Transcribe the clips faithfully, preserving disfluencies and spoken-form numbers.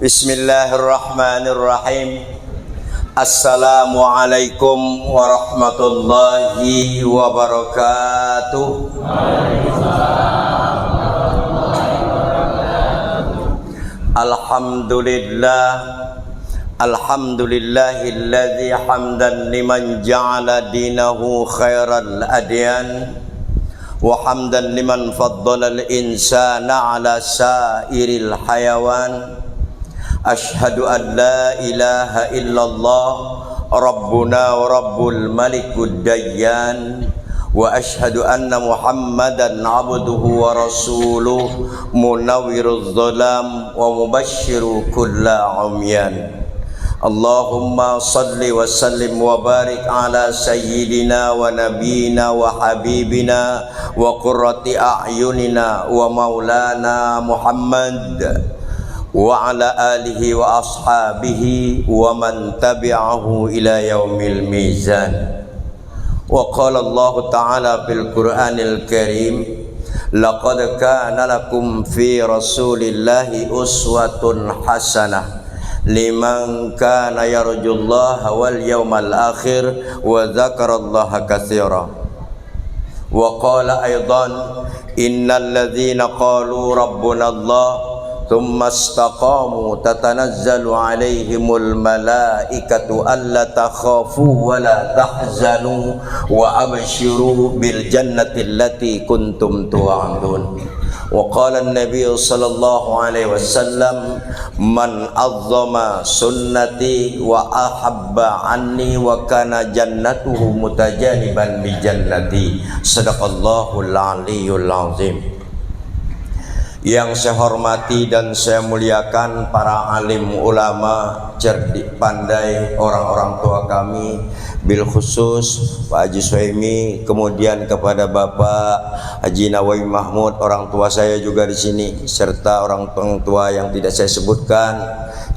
Bismillahirrahmanirrahim. Assalamualaikum warahmatullahi wabarakatuh. Alhamdulillah. Alhamdulillahilladzi hamdan liman ja'ala dinahu khairal adyan, wa hamdan liman faddalal insana ala sairil hayawan. Asyhadu an la ilaha illallah rabbuna wa rabbul malikud dayyan, wa asyhadu anna muhammadan abduhu wa rasuluh, munawwirudz dzalam wa mubasysyiru kulla umyan. Allahumma salli wa sallim wa barik ala sayyidina wa nabiyina wa habibina wa qurrati a'yunina wa maulana Muhammad wa ala alihi wa ashabihi wa man tabi'ahu ila yaumil mizan. Wa qala Allahu ta'ala fil Qur'anil Karim, "Laqad kana lakum fi Rasulillahi uswatun hasanah liman kana yarjullaha wal yawmal akhir wa dzakarallaha katsira." Wa qala aidan, "Innal ladzina qalu rabbunallah tsumma istaqamu tatanazzalu alaihimul malaikatu alla takhafu wa la tahzanu wa absyiru bil jannati allati kuntum tu'adun." Wa qala an-nabi sallallahu alaihi wasallam, "Man azzama sunnati wa ahabba anni wa kana jannatuhu mutajaniban bi jannati." Sadaqallahul aliyul azim. Yang saya hormati dan saya muliakan para alim ulama, cerdik pandai, orang-orang tua kami, bil khusus Pak Haji Suhaimi, kemudian kepada Bapak Haji Nawawi Mahmud, orang tua saya juga di sini, serta orang tua yang tidak saya sebutkan,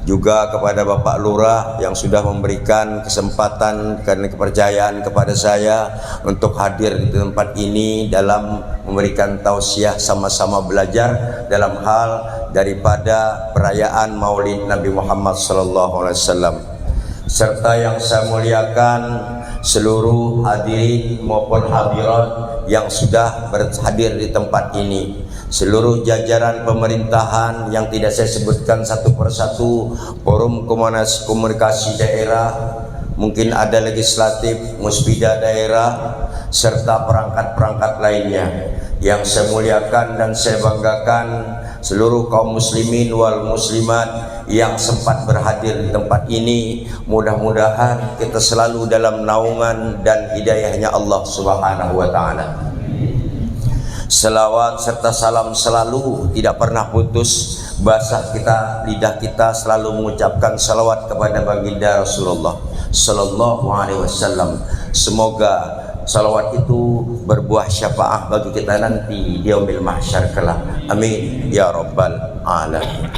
juga kepada Bapak Lurah yang sudah memberikan kesempatan dan kepercayaan kepada saya untuk hadir di tempat ini dalam memberikan tausiah sama-sama belajar dalam hal daripada perayaan Maulid Nabi Muhammad sallallahu alaihi wasallam. Serta yang saya muliakan seluruh hadirin maupun hadirat yang sudah berhadir di tempat ini, seluruh jajaran pemerintahan yang tidak saya sebutkan satu persatu, forum komunas-, komunikasi daerah, mungkin ada legislatif, muspida daerah, serta perangkat-perangkat lainnya. Yang saya muliakan dan saya banggakan, seluruh kaum muslimin wal muslimat yang sempat berhadir di tempat ini, mudah-mudahan kita selalu dalam naungan dan hidayahnya Allah Subhanahu wa Ta'ala. Selawat serta salam selalu tidak pernah putus basah kita, lidah kita selalu mengucapkan salawat kepada Baginda Rasulullah Sallallahu Alaihi Wasallam. Semoga salawat itu berbuah syafaat bagi kita nanti di yaumil mahsyar kelak. Amin ya rabbal alamin.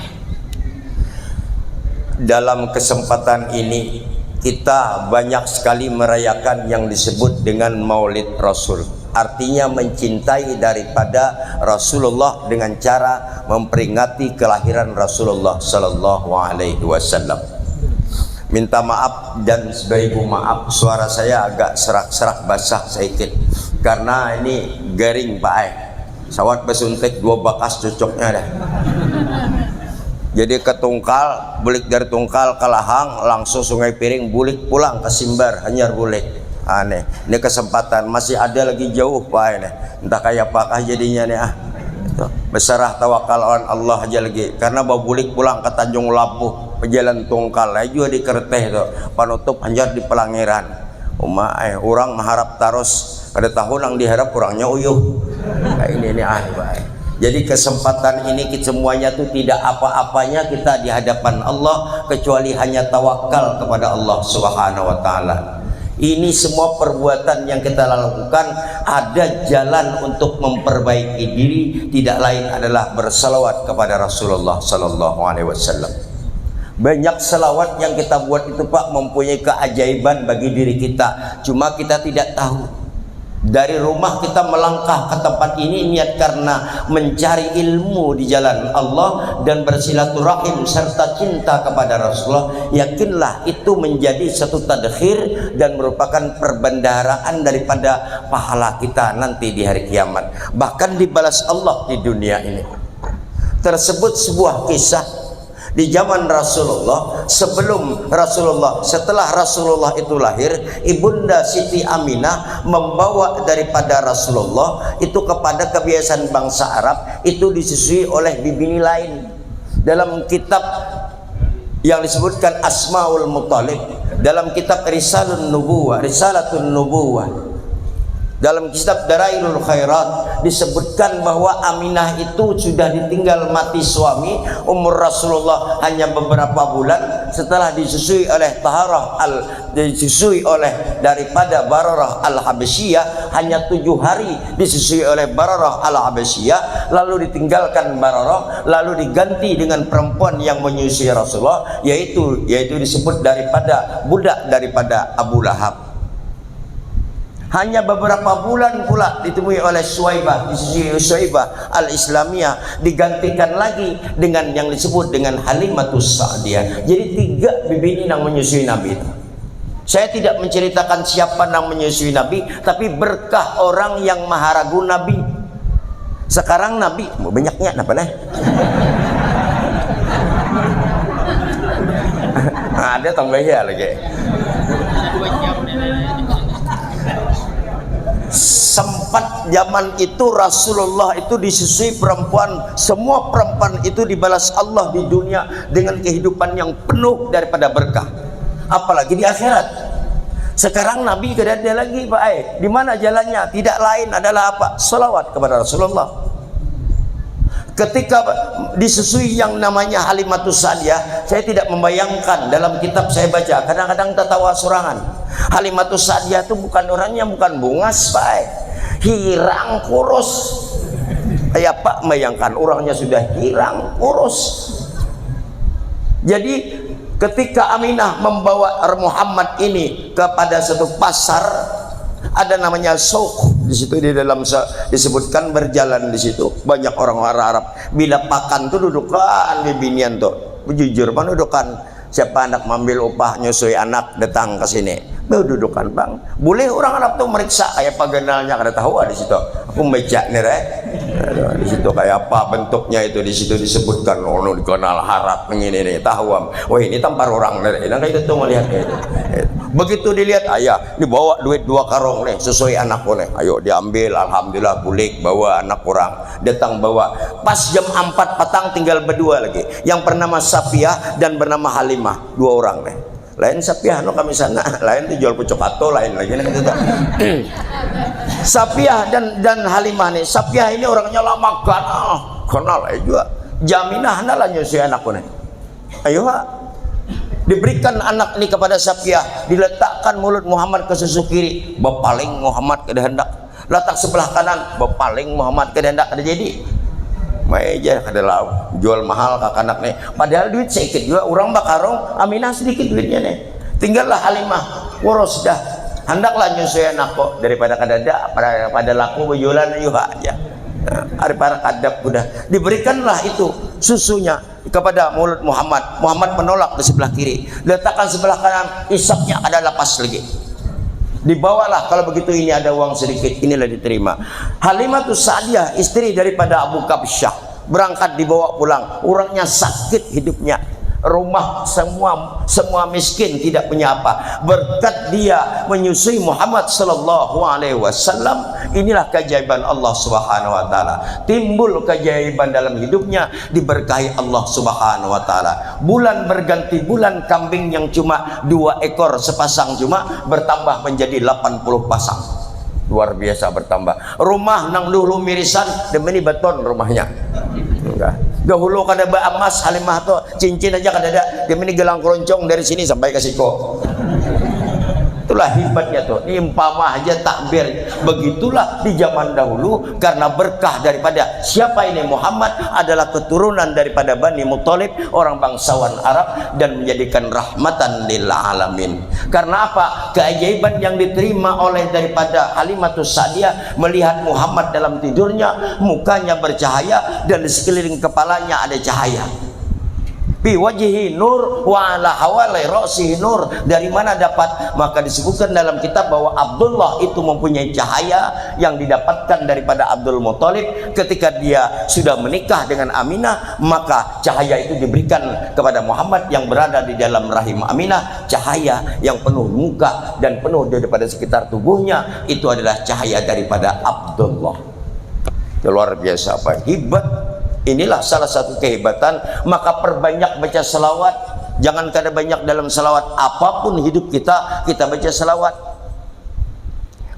Dalam kesempatan ini, kita banyak sekali merayakan yang disebut dengan Maulid Rasul, artinya mencintai daripada Rasulullah dengan cara memperingati kelahiran Rasulullah Sallallahu Alaihi Wasallam. Minta maaf dan seberibu maaf, suara saya agak serak-serak, basah sedikit karena ini garing, Pak ai. Sawat basuntik dua bakas cucuknya dah. Jadi ke Tungkal, bulik dari Tungkal ke Lahang, langsung Sungai Piring, bulik pulang ke Simbar, hanyar bulik. Aneh. Ini kesempatan, masih ada lagi jauh, Pak ai, nih. Entah kayak apakah jadinya nih, ah. Tuh, berserah tawakal lawan Allah aja lagi. Karena babulik pulang ke Tanjung Labuh, pejalan Tungkal aja juga di Kereteh tuh. Panutup hanyar di Pelangiran. Uma ai, urang maharap tarus, kada tahu nang diharap urangnya uyuh. Nah, ini, ini ah, ini baik. Jadi kesempatan ini kita semuanya tuh tidak apa-apanya kita di hadapan Allah kecuali hanya tawakal kepada Allah Subhanahu wa Ta'ala. Ini semua perbuatan yang kita lakukan ada jalan untuk memperbaiki diri, tidak lain adalah bersalawat kepada Rasulullah Sallallahu Alaihi Wasallam. Banyak salawat yang kita buat itu, Pak, mempunyai keajaiban bagi diri kita. Cuma kita tidak tahu. Dari rumah kita melangkah ke tempat ini, niat karena mencari ilmu di jalan Allah dan bersilaturahim serta cinta kepada Rasulullah. Yakinlah, itu menjadi satu tadkhir dan merupakan perbendaharaan daripada pahala kita nanti di hari kiamat. Bahkan dibalas Allah di dunia ini. Tersebut sebuah kisah di zaman Rasulullah, sebelum Rasulullah, setelah Rasulullah itu lahir, Ibunda Siti Aminah membawa daripada Rasulullah itu kepada kebiasaan bangsa Arab, itu disusui oleh bibini lain. Dalam kitab yang disebutkan Asmaul Muttalib, dalam kitab Risalun Nubuwah, Risalatun Nubuwah, dalam kitab Darairul Khairat disebutkan bahwa Aminah itu sudah ditinggal mati suami, umur Rasulullah hanya beberapa bulan, setelah disusui oleh Taharah al disusui oleh daripada Bararah al-Habasyiyah, hanya tujuh hari disusui oleh Bararah al-Habasyiyah, lalu ditinggalkan Bararah, lalu diganti dengan perempuan yang menyusui Rasulullah, yaitu yaitu disebut daripada budak daripada Abu Lahab. Hanya beberapa bulan pula ditemui oleh Suwaibah, disusui Suwaibah al-Islamiyah, digantikan lagi dengan yang disebut dengan Halimatus Sa'diyah. Jadi tiga bibini nang menyusui Nabi itu. Saya tidak menceritakan siapa nang menyusui Nabi, tapi berkah orang yang maharagu Nabi. Sekarang Nabi, banyaknya napa nah? Ada tambah ya lagi. Sempat zaman itu Rasulullah itu disusui perempuan, semua perempuan itu dibalas Allah di dunia dengan kehidupan yang penuh daripada berkah, apalagi di akhirat. Sekarang Nabi kada ada lagi, Pak ai. Di mana jalannya? Tidak lain adalah apa? Salawat kepada Rasulullah. Ketika disusui yang namanya Halimatus Sa'diyah, saya tidak membayangkan, dalam kitab saya baca, kadang-kadang tertawa sorangan. Halimatus Sa'diyah itu bukan orangnya, bukan bungas, Pak ai. Hirang kurus. Kayak apa, bayangkan, orangnya sudah hirang kurus. Jadi ketika Aminah membawa Muhammad ini kepada satu pasar, ada namanya souk di situ, di dalam se- disebutkan berjalan di situ banyak orang Arab. Bila pakan tu dudukan bibinian tu, bujujur panudukan. Siapa anak mambil upah nyusui anak datang ke sini, dudukan bang. Boleh orang Arab tu meriksa kayak apa ganalnya, kada tahu ah di situ. Aku baca ni reh. Aduh, di situ kayak apa bentuknya itu, di situ disebutkan, oh, nu dikenal harat begini nih, tahu am. Wah, ini tampar orang nih, nang kayak itu tuh melihat kayak itu. Begitu dilihat, ayah, dibawa duit dua karung nih, sesuai anakku nih. Ayo diambil, alhamdulillah, bulik, bawa anak orang. Datang bawa. Pas jam empat patang tinggal berdua lagi. Yang bernama Sapiah dan bernama Halimah, dua orang nih. Lain Sapiah anu kami sana, lain tu jual pucuk kato, lain lagi nih gitu tuh. Sapiah dan dan Halimah nih. Sapiah ini orangnya lama ganal, ganal aja juga. Jaminah nah lah nyusui anakku nih. Ayo ha. Diberikan anak ini kepada Sapiah, diletakkan mulut Muhammad ke susu kiri, bepaling Muhammad kada hendak. Latak sebelah kanan, bepaling Muhammad kada hendak, kada jadi. Mai ja kada lalu, jual mahal kakanak nih. Padahal duit sedikit juga, orang bakarung, Aminah sedikit duitnya nih. Tinggallah Halimah, kurus dah. Handaklah nyusui anak kok, daripada kadada, pada, pada laku bejualan, ayo ha aja. Nah, daripada kadap udah. Diberikanlah itu susunya kepada mulut Muhammad. Muhammad menolak di sebelah kiri. Letakkan sebelah kanan, isapnya ada lapas lagi. Dibawalah, kalau begitu ini ada uang sedikit, inilah diterima. Halimatus Sa'diyah, istri daripada Abu Kabsyah, berangkat dibawa pulang. Orangnya sakit hidupnya. Rumah semua semua miskin, tidak punya apa. Berkat dia menyusui Muhammad sallallahu alaihi wasallam, inilah keajaiban Allah Subhanahu wa taala. Timbul keajaiban dalam hidupnya, diberkahi Allah Subhanahu wa taala. Bulan berganti bulan, kambing yang cuma dua ekor sepasang cuma bertambah menjadi delapan puluh pasang. Luar biasa bertambah. Rumah nang dulu mirisan, demini beton rumahnya. Enggak. Dahulu kada beamas Halimah tuh, cincin aja kada ada. Demini gelang keroncong dari sini sampai ke siko. Lah hebatnya tuh, ini umpama aja takbir. Begitulah di zaman dahulu, karena berkah daripada siapa ini, Muhammad adalah keturunan daripada Bani Muthalib, orang bangsawan Arab, dan menjadikan rahmatan lil alamin. Karena apa? Keajaiban yang diterima oleh daripada Halimatus Sa'diyah melihat Muhammad dalam tidurnya, mukanya bercahaya dan di sekeliling kepalanya ada cahaya. Fi wajhihi nur wa ala hawali ra'sihi nur. Dari mana dapat? Maka disebutkan dalam kitab bahwa Abdullah itu mempunyai cahaya yang didapatkan daripada Abdul Muthalib ketika dia sudah menikah dengan Aminah, maka cahaya itu diberikan kepada Muhammad yang berada di dalam rahim Aminah, cahaya yang penuh muka dan penuh daripada sekitar tubuhnya itu adalah cahaya daripada Abdullah. Luar biasa apa? Hebat. Inilah salah satu kehebatan. Maka perbanyak baca selawat. Jangan kada banyak dalam selawat. Apapun hidup kita, kita baca selawat.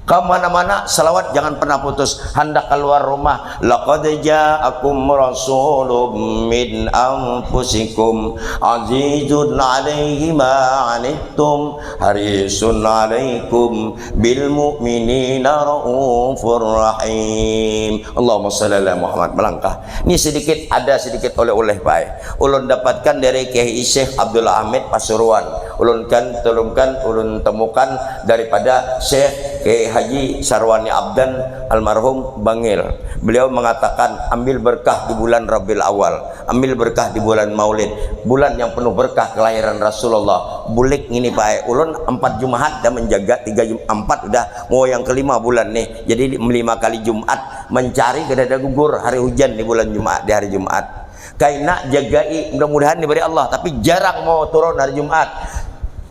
Kemana-mana selawat jangan pernah putus. Hendak keluar rumah, laqad ja'akum rasulun min anfusikum azizun alaihi ma anittum harisun alaikum bil mu'minina raufur rahim. Allahumma shalli ala Muhammad. Melangkah. Ini sedikit, ada sedikit oleh-oleh, Pak. Ulun dapatkan dari Kiai Syekh Abdul Hamid Pasuruan. Ulun kan, tulungkan, ulun temukan daripada Syekh Kiai Haji Sarwani Abdan almarhum Bangil. Beliau mengatakan, ambil berkah di bulan Rabiul Awal, ambil berkah di bulan Maulid, bulan yang penuh berkah kelahiran Rasulullah. Bulik ngini, Pak. Ulun empat Jumahat dah menjaga, tiga Jum-, empat udah, mau yang kelima bulan nih. Jadi lima kali Jumat mencari, kada ada gugur hari hujan di bulan Jumat, di hari Jumat. Kaina jagai, mudah-mudahan diberi Allah, tapi jarang mau turun hari Jumat.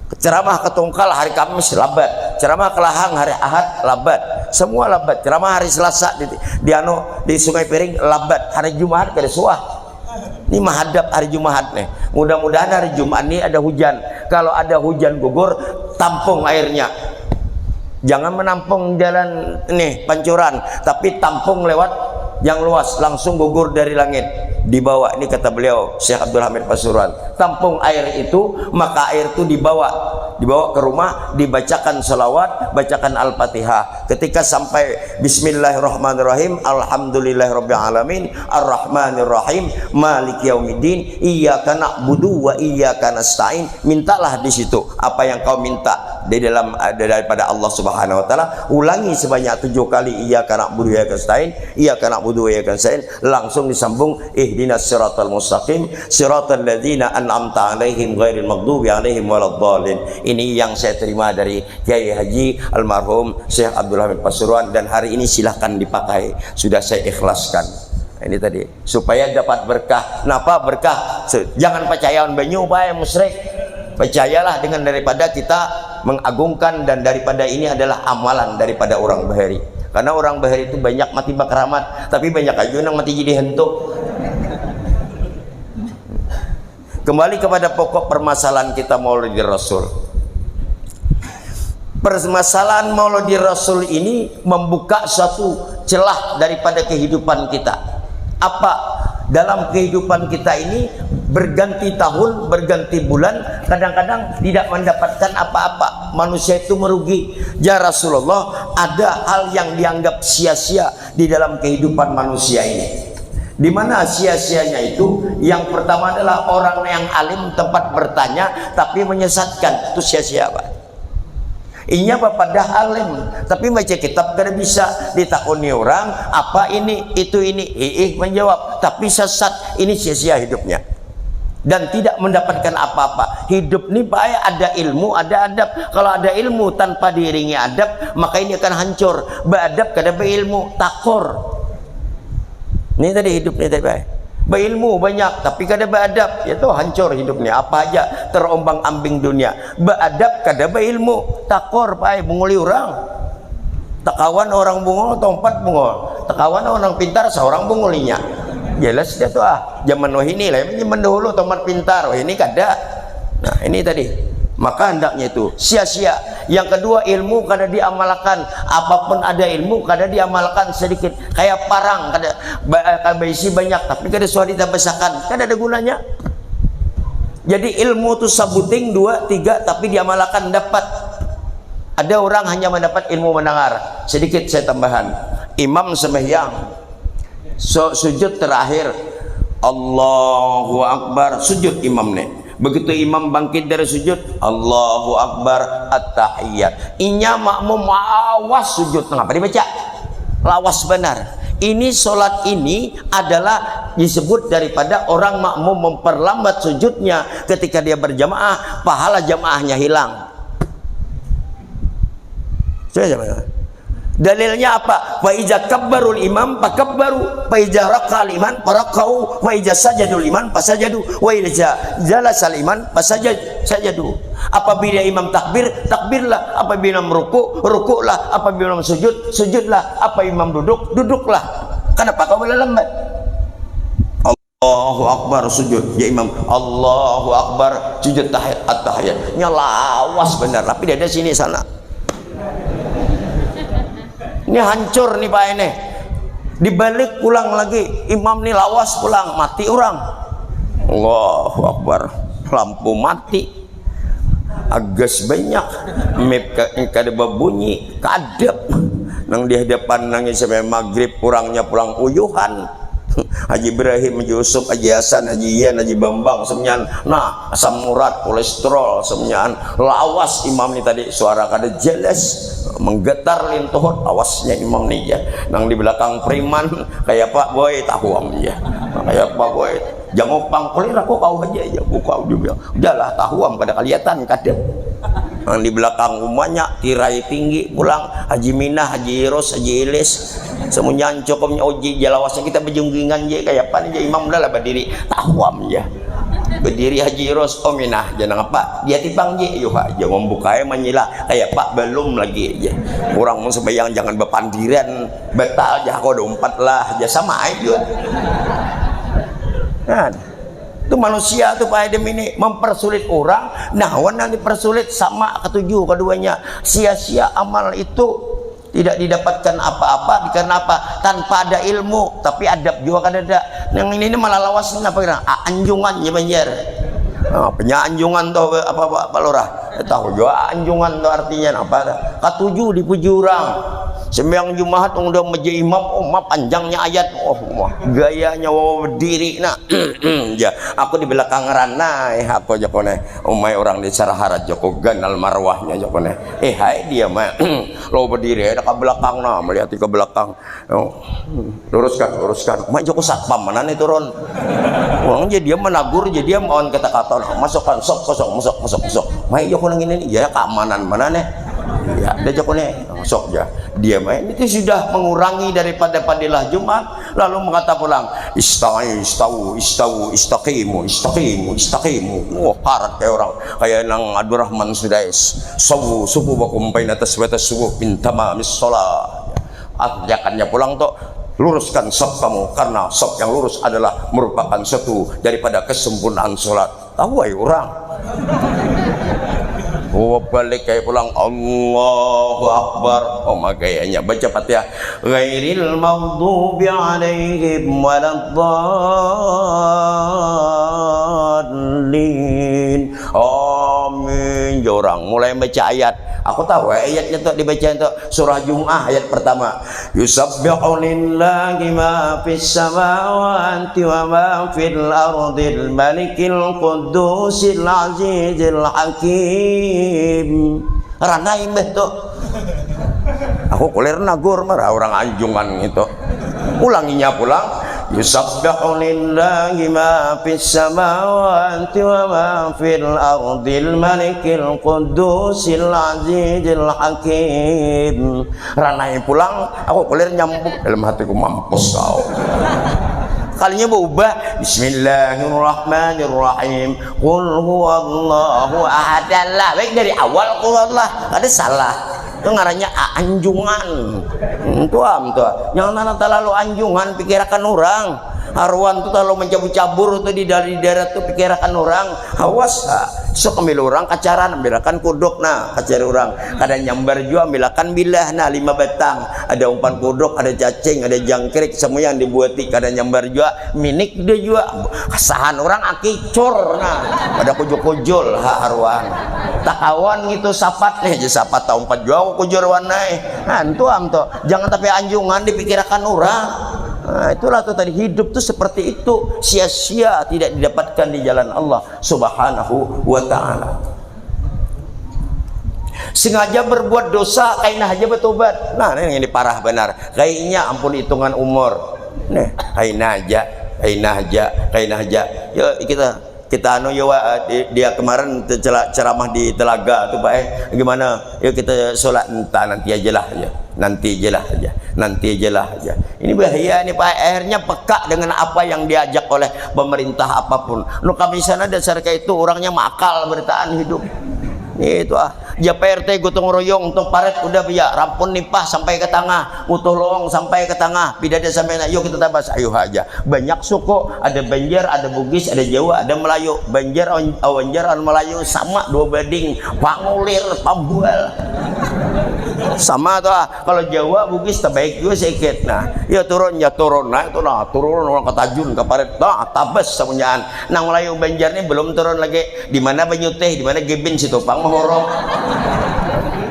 Ceramah ke Tungkal hari Kamis labat, ceramah ke Lahang hari Ahad labat, semua labat. Ceramah hari Selasa di, di anu, di Sungai Piring labat, hari Jumat kada suah. Ini menghadap hari Jumat nih. Mudah-mudahan hari Jumat nih ada hujan. Kalau ada hujan gugur, tampung airnya. Jangan menampung jalan nih, pancuran, tapi tampung lewat yang luas, langsung gugur dari langit. Dibawa, ini kata beliau, Syekh Abdul Hamid Pasuruan, tampung air itu, maka air itu dibawa, dibawa ke rumah, dibacakan salawat, bacakan Al-Fatihah. Ketika sampai Bismillahirrahmanirrahim, Alhamdulillahirrabbil alamin, Arrahmanirrahim, Maliki yaumiddin, Iyyaka na'budu wa iyyaka nasta'in, mintalah di situ apa yang kau minta di dalam, eh, daripada Allah Subhanahu wa taala. Ulangi sebanyak tujuh kali, Iyyaka na'budu wa iyyaka nasta'in, iyyaka na'budu wa iyyaka nasta'in, langsung disambung, Ihdinas siratal mustaqim, siratal ladzina an'amta 'alaihim ghairil maghdubi 'alaihim waladdallin. Ini yang saya terima dari Kiai Haji almarhum Syekh Abdul Hamid Pasuruan, dan hari ini silahkan dipakai, sudah saya ikhlaskan. Ini tadi supaya dapat berkah. Napa berkah? Se-, jangan percaya lawan banyu, bae musyrik. Percayalah dengan daripada kita mengagungkan, dan daripada ini adalah amalan daripada orang bahari. Karena orang bahari itu banyak mati bakeramat, tapi banyak aja nang mati jadi hantu. Kembali kepada pokok permasalahan kita, Maulidi Rasul. Permasalahan Maulidi Rasul ini membuka suatu celah daripada kehidupan kita. Apa? Dalam kehidupan kita ini, berganti tahun, berganti bulan, kadang-kadang tidak mendapatkan apa-apa. Manusia itu merugi. Ya Rasulullah, ada hal yang dianggap sia-sia di dalam kehidupan manusia ini. Di mana sia-sianya itu? Yang pertama adalah orang yang alim tempat bertanya tapi menyesatkan. Itu sia-sia, Pak. Inya bapadah alim, tapi baca kitab kada bisa. Ditakuni orang, apa ini, itu ini, hiih menjawab, tapi sesat. Ini sia-sia hidupnya. Dan tidak mendapatkan apa-apa. Hidup ni bae ada ilmu, ada adab. Kalau ada ilmu tanpa diiringi adab, maka ini akan hancur. Beadab kada beilmu, takor. Ini tadi hidup ni tadi bae. Beilmu banyak, tapi kada beadab, ya tuh hancur hidupnya. Apa aja terombang-ambing dunia. Beadab kada beilmu, takor bae, bunguli orang. Takawan orang bungul, tompat bungul. Takawan orang pintar, seorang bungulinya. Jelas dia tuh ah. Zaman wahini lah, zaman dahulu tompat pintar, wahini kada. Nah, ini tadi. Maka hendaknya itu sia-sia. Yang kedua, ilmu kada diamalkan. Apapun ada ilmu, kada diamalkan sedikit. Kayak parang, kada ba-, kada baisi banyak, tapi kada suah ditabasakan. Kada ada gunanya. Jadi ilmu tu sabuting, dua, tiga, tapi diamalkan dapat. Ada orang hanya mendapat ilmu mendengar. Sedikit saya tambahan. Imam sembahyang. So, sujud terakhir. Allahu Akbar, sujud imam nih. Begitu imam bangkit dari sujud, Allahu Akbar, at-tahiyat. Inya makmum lawas sujud. Ngapa dibaca? Lawas benar. Ini, sholat ini adalah disebut daripada orang makmum memperlambat sujudnya ketika dia berjamaah, pahala jamaahnya hilang. Sudah jamaah. Dalilnya apa? Wa iza kabbarul imam pakabbaru, wa iza raka'al iman parakau, wa iza sajadul iman pasajadu, wa iza jalasal iman pasajad sajadu. Apabila imam takbir, takbirlah. Apabila imam ruku, rukuklah. Apabila imam sujud, sujudlah. Apa imam duduk, duduklah. Kenapa kau boleh lambat? Allahu Akbar, sujud. Ya imam, Allahu Akbar, sujud tahiyat, at-tahiyat. Nya lawas benar, tapi dia ada sini sana. Ini hancur nih Pak ini. Dibalik pulang lagi, imam nih lawas pulang, mati orang. Allahu Akbar, lampu mati. Agas banyak, mip ka-, kada babunyi, kadap. Nang di hadapan nangis sampai maghrib, kurangnya pulang uyuhan. Haji Ibrahim, Haji Yusuf, Haji Hasan, Haji Ian, Haji Bambang, semuanya. Nah, asam urat, kolesterol, semuanya. Lawas imam ni tadi, suara kada jelas. Menggetar lintuhut, awasnya imam ni ya. Nang di belakang preman, kayak Pak Boy, tahuam ya. Kayak Pak Boy. Janguk pangkulir aku kau aja ya, buka juga. Udahlah, tahuam kada kelihatan, kada. Nang di belakang rumahnya, tirai tinggi pulang, Haji Minah, Haji Iros, Haji Ilis. Semuanya cukupnya uji, jalawasnya kita bejunggingan je, kayak apa nih, imam dah lah berdiri, tahuam ya. Berdiri Haji Iros, oh Minah, jangan apa, dia tipang je, yuha aja membuka ya, manyila, kayak apa, belum lagi aja. Orang mau sembahyang jangan berpandiran, batal ya, kau ada umpat lah, ya sama aja. Nah, itu manusia tuh Pak Adam ini mempersulit orang, nah, wan yang dipersulit sama ketujuh keduanya, sia-sia amal itu. Tidak didapatkan apa-apa, karena apa? Tanpa ada ilmu, tapi adab juga kada ada. Yang ini, ini malah lawas, ini apa kira? A-, anjungan ya Banjar. Nah, punya anjungan tuh apa, apa, apa lurah? Eh, tahu juga anjungan tuh artinya apa? Katuju dipuji orang. Sembahyang Jumat udah meja imam, oh, mah panjangnya ayat, oh, mah gayanya, oh, berdiri, nah. Ya, aku di belakang ranai, aku aja kone. Umai orang di Saraharat joko ganal marwahnya joko neh. Eh, hai dia mah. Lo berdiri ada ke belakang nah, melihat ke belakang. Oh, luruskan, luruskan. Mai joko satpam mana nih turun? Orang jadi dia menagur, jadi dia mau kata-kata nah, masukkan, sok, kosong, masuk, masuk, masuk. Mai joko nang ini nih, ya keamanan mana nih? Ya, ada joko nih, masuk ya. Dia main itu sudah mengurangi daripada fadilah Jumat, lalu mengata pulang, "Istai, istau, istau, istaqimu, istaqimu, istaqimu." Wah, karat kayak orang, kayak nang Abdurrahman Sudais. "Sawu sufufakum baina taswiyatas sufufi min tamamis shalah." Artikannya pulang tuh, "Luruskan saf kamu, karena saf yang lurus adalah merupakan satu daripada kesempurnaan sholat." Tahu ai urang. Oh, balik kayak pulang, "Allahu Akbar." Oh, magayanya baca Fatihah. "Ghairil maghdubi alaihim waladdallin." Amin. Ya orang mulai baca ayat. Aku tahu ayatnya tuh dibaca tuh surah Jum'ah ayat pertama. "Yusabbihu lillahi ma fis samawati wa ma fil ardil malikil quddusil azizil hakim." Ranai mbah tu. Aku kulir nagur marah orang anjungan gitu. Ulanginya pulang. "Yusabbihu lillahi ma fis samawati wa ma fil ardil malikil quddusil azizil hakim." Ranai pulang, aku kulir nyambung dalam hatiku, "Mampus kau." Kalinya berubah, "Bismillahirrahmanirrahim. Qul huwallahu ahad." Lah, baik dari awal qul huwallah, kada salah. Itu ngarannya a-, anjungan. Hmm, tuam, tuam. Jangan tanah terlalu anjungan, pikirakan orang. Haruan tu terlalu mencabur-cabur tu di dari darat tu, pikirakan orang. Awas, ha. Sok ambil orang kacaran, ambilakan kuduk, nah, kacari orang. Kada nyambar jua, ambilakan bilah, nah, lima batang. Ada umpan kuduk, ada cacing, ada jangkrik, semua yang dibuati kada nyambar jua, minik dia jua. Kasahan orang akicur, nah, pada kujul-kujul, ha, haruan. Takawan gitu sapat nih, aja sapat taumpat jua kujur wanai. Nah, itu am tuh. Jangan tapi anjungan dipikirakan orang. Nah, itulah tuh tadi, hidup tuh seperti itu, sia-sia, tidak didapatkan di jalan Allah Subhanahu wa Ta'ala. Sengaja berbuat dosa, kaina aja bertobat. Nah, ini, ini parah benar. Kayaknya ampun hitungan umur. Nih, kaina aja, kaina aja, kaina aja. Yuk kita, kita anu ya, Wa, di, dia kemarin cela-, ceramah di Telaga tuh, Pak, eh. Gimana? Yuk kita sholat, entah, nanti aja lah, ya. Nanti aja lah, ya. Nanti aja lah, ya. Ini bahaya nih, Pak. Akhirnya peka dengan apa yang diajak oleh pemerintah apapun. Nu kami sana dasar kayak itu, orangnya makal beritaan hidup. Itu ah. Ya, Pak R T gotong royong, tuh paret udah, ya, rampun nipah sampai ke tangah, utuh lowong sampai ke tangah, pidada sampai na, yuk kita tabas, ayo aja. Banyak suku, ada Banjar, ada Bugis, ada Jawa, ada Melayu. Banjar, Wan-, Banjar, Melayu sama dua bading, pangulir, pambual. Sama tuh ah. Kalau Jawa, Bugis terbaik juga sedikit. Nah, ya turun, ya turun, naik tuh, nah, turun orang ketajun ke parit, nah, tabas samunyaan. Nang Melayu Banjar nih belum turun lagi. Di mana Banyuteh, di mana Gibin, situ pang mahorong.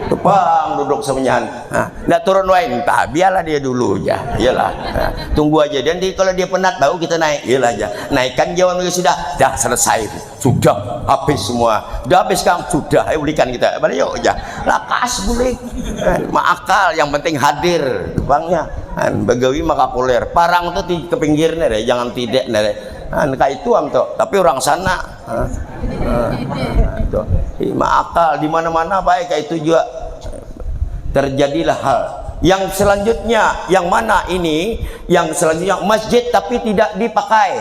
Tupang duduk samunyaan. Nah, ndak turun wae, entah, biarlah dia dulu aja. Iyalah. Nah, tunggu aja. Dan di, kalau dia penat, baru kita naik. Iyalah aja. Naikkan jawan lagi sudah. Dah selesai. Sudah habis semua. Sudah habis, Kang? Sudah. Ayo bulikan kita. Balik yuk aja. Lakas bulik. Eh, maakal, yang penting hadir. Bangnya. Kan, bagawi maka kulir. Parang tuh di, ke pinggirnya deh. Jangan tidak deh. Kan, kayak itu am tuh. Tapi orang sana. Hah? Hah? Tuh. Ih, maakal. Di mana-mana baik kayak itu juga. Terjadilah hal. Yang selanjutnya, yang mana ini? Yang selanjutnya masjid tapi tidak dipakai.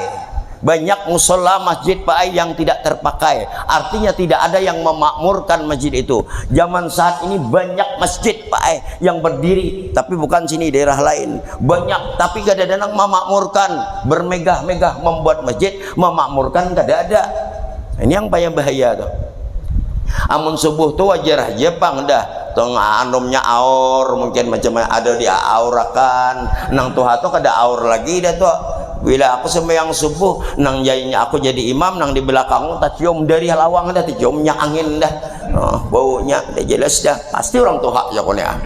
Banyak musola masjid, Pak ai, yang tidak terpakai. Artinya tidak ada yang memakmurkan masjid itu. Zaman saat ini banyak masjid, Pak ai, yang berdiri, tapi bukan sini, daerah lain. Banyak, tapi kada ada nang memakmurkan, bermegah-megah membuat masjid, memakmurkan kada ada. Ini yang paling bahaya tuh. Amun subuh tu wajar haja pang dah. Tong anumnya aur, mungkin macam ada diaaurakan. Nang tuha tu kada aur lagi dah tu. Bila aku sembahyang subuh, nang jadinya aku jadi imam, nang di belakang tacium dari lawang dah, taciumnya angin dah. Oh, baunya dah jelas dah. Pasti orang tuha ya kuni ah.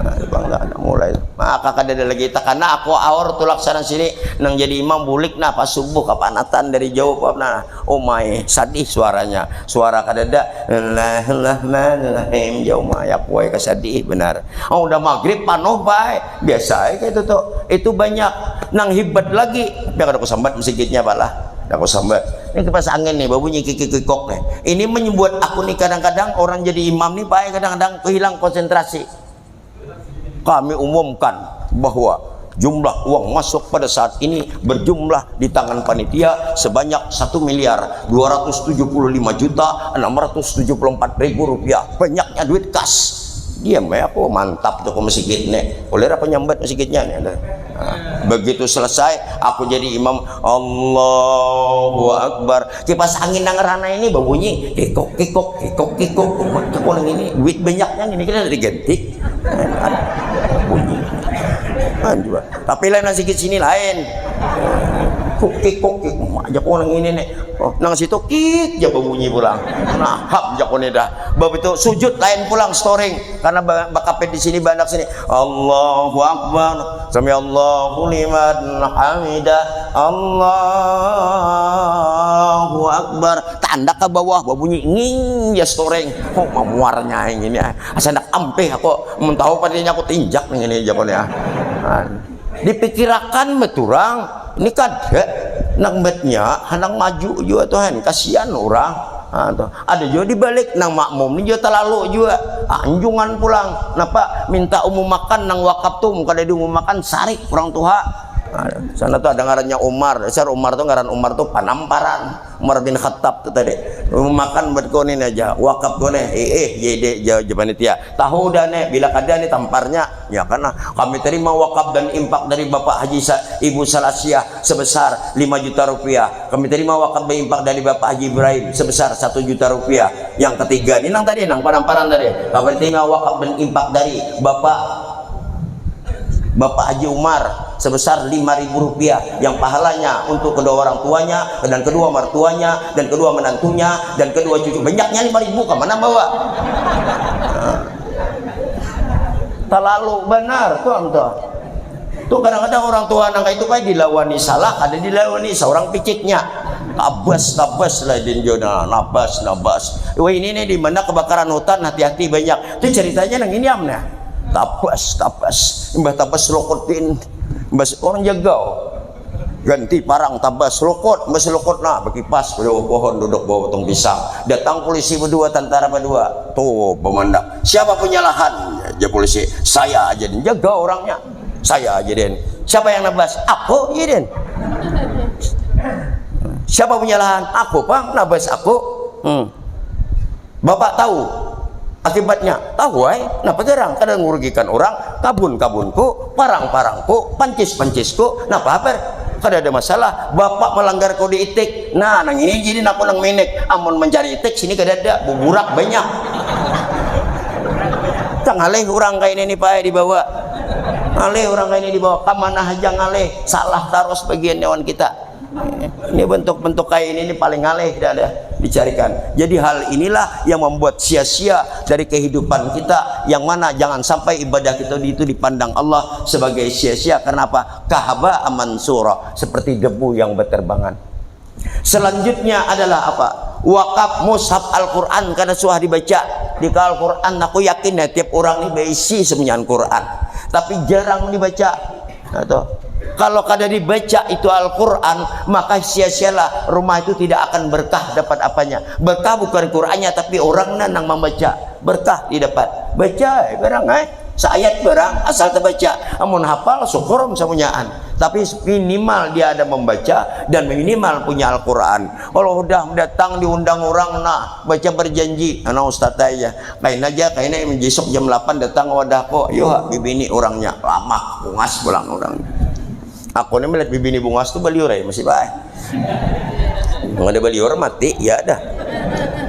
Nah, bang dah, dah mulai. Maka kada ada lagi takana aku aur tulak sana sini. Nang jadi imam bulik nah pas subuh kapanatan dari jauh, nah. Umai, sadih suaranya. Suara kadada. Bismillahirrahmanirrahim. Jauh mah, ya, kuai kasadih benar. Oh, udah maghrib, panuh, bae. Biasa aja kayak itu tuh. Itu banyak. Nang hibat lagi. Tapi kada kusambat masjidnya, balah. Kada kusambat. Ini kipas angin nih, babunyi kikik-kikok nih. Ini membuat aku nih kadang-kadang orang jadi imam nih, bae, kadang-kadang kehilang konsentrasi. Kami umumkan bahwa jumlah uang masuk pada saat ini berjumlah di tangan panitia sebanyak satu miliar dua ratus tujuh puluh lima juta enam ratus tujuh puluh empat ribu rupiah. Banyaknya duit kas. Diam ya, aku mantap tuh ke masjid nih. Oleh apa nyambat masjidnya nih? Ada. Nah, begitu selesai, aku jadi imam. Allahu Akbar. Kipas angin nang rana ini berbunyi, kikuk, kikuk, kikuk, kikuk. Umat aku nang ini, duit banyaknya ini, kita diganti. Bunyi. Nah, juga. Tapi lain nang sikit sini lain. Kuk, kikuk, kikuk. Umat aku nang ini nih. Oh, nang situ kik, ja berbunyi pulang. Nah, hap, jaku nih dah. Bab itu sujud lain pulang, storing. Karena ba-, bakapit di sini, bandak sini. Allahu Akbar. Sami Allahu liman hamidah. Allahu Akbar. Tandak ke bawah, berbunyi nging, ya storeng. Oh, mamuarnya yang ini. Ah. Asa nak ampih aku. Mun tahu padanya aku tinjak yang ini, jaku nih, ah. Ah. Dipikirakan beturang. Ini kada. Nang betnya, hanang maju juga tuh, han. Kasihan orang. Ah, tuh. Ada juga di balik, nang makmum ni juga terlalu juga. Anjungan pulang. Napa? Minta umum makan, nang wakaf tuh, kada diumum makan, sarik orang tuha. Ah, sana tuh ada ngarannya Umar. Dasar Umar tuh, ngaran Umar tuh panamparan. Umar bin Khattab tuh tadi. Makan buat kau ni aja, wakaf kau ni, eh, eh, jadi jawab panitia. Tahu dah ni, bila kada ni tamparnya, ya kan lah. Kami terima wakaf dan infak dari Bapak Haji Sa-, Ibu Salasiah sebesar lima juta rupiah. Kami terima wakaf dan infak dari Bapak Haji Ibrahim sebesar satu juta rupiah. Yang ketiga ni nang tadi, nang paran-paran tadi. Kami terima wakaf dan infak dari Bapak Bapak Haji Umar sebesar lima ribu rupiah yang pahalanya untuk kedua orang tuanya dan kedua mertuanya dan kedua menantunya dan kedua cucu. Banyaknya lima ribu, ke mana bawa? Terlalu benar tuh, tuh. Tuh kadang-kadang orang tua nang itu kayak dilawani salah, ada dilawani seorang piciknya. Tabas, tabas lah din jona, nabas, nabas. Wah, ini nih di mana kebakaran hutan, hati-hati banyak. Itu ceritanya nang ini amnya. Tabas, tabas. Imbah tabas lokot din. Imbah orang jagau. Ganti parang tabas lokot, imbah lokot nah bekipas bawah pohon duduk bawah potong pisang. Datang polisi berdua, tentara berdua. Tuh pemandak. Siapa punya lahan? Ya, polisi. Saya aja din jaga orangnya. Saya aja din. Siapa yang nabas? Aku, iya din. Siapa punya lahan? Aku, Pang, nabas aku. Hmm. Bapak tahu akibatnya? Tahu ai. Napa garang? Kada ngurugikan orang. Kabun-kabunku, parang-parangku, pancis-pancisku. Napa habar? Kada ada masalah. Bapak melanggar kode etik. Nah, nang ini jadi aku nang menek. Amun mencari etik sini kada ada. Buburak banyak. Tang ngalih orang kayak ini nih, Pak, dibawa. Ngalih orang kayak ini dibawa. Kemana aja ngalih. Salah terus bagian nyawan kita. Ini bentuk-bentuk kayak ini, ini paling ngalih dah, dah dicarikan. Jadi hal inilah yang membuat sia-sia dari kehidupan kita, yang mana jangan sampai ibadah kita itu dipandang Allah sebagai sia-sia. Kenapa? Kahaba aman surah, seperti debu yang berterbangan. Selanjutnya adalah apa? Wakaf mushaf Al-Quran, karena suah dibaca. Di Al-Quran, aku yakin ya, tiap orang ini berisi semuanya Al-Quran, tapi jarang dibaca. Nah, tuh. Kalau kada dibaca itu Al-Quran, maka sia-sialah, rumah itu tidak akan berkah dapat apanya. Berkah bukan Qurannya, tapi orangnya nang membaca. Berkah didapat. Baca, eh, barang, eh. Seayat barang, asal terbaca. Amun hafal, syukur samunyaan. Tapi minimal dia ada membaca dan minimal punya Al-Quran. Kalau udah datang diundang orang, nah, baca berjanji, nah, ustaz aja. Kain aja, kain aja, besok jam delapan datang ke wadahku. Yo, ha, bibini orangnya. Lama, bungas pulang orang. Aku ni melihat bibini bungas tu baliur ai, masih baik. Nggak ada baliur, mati, ya dah.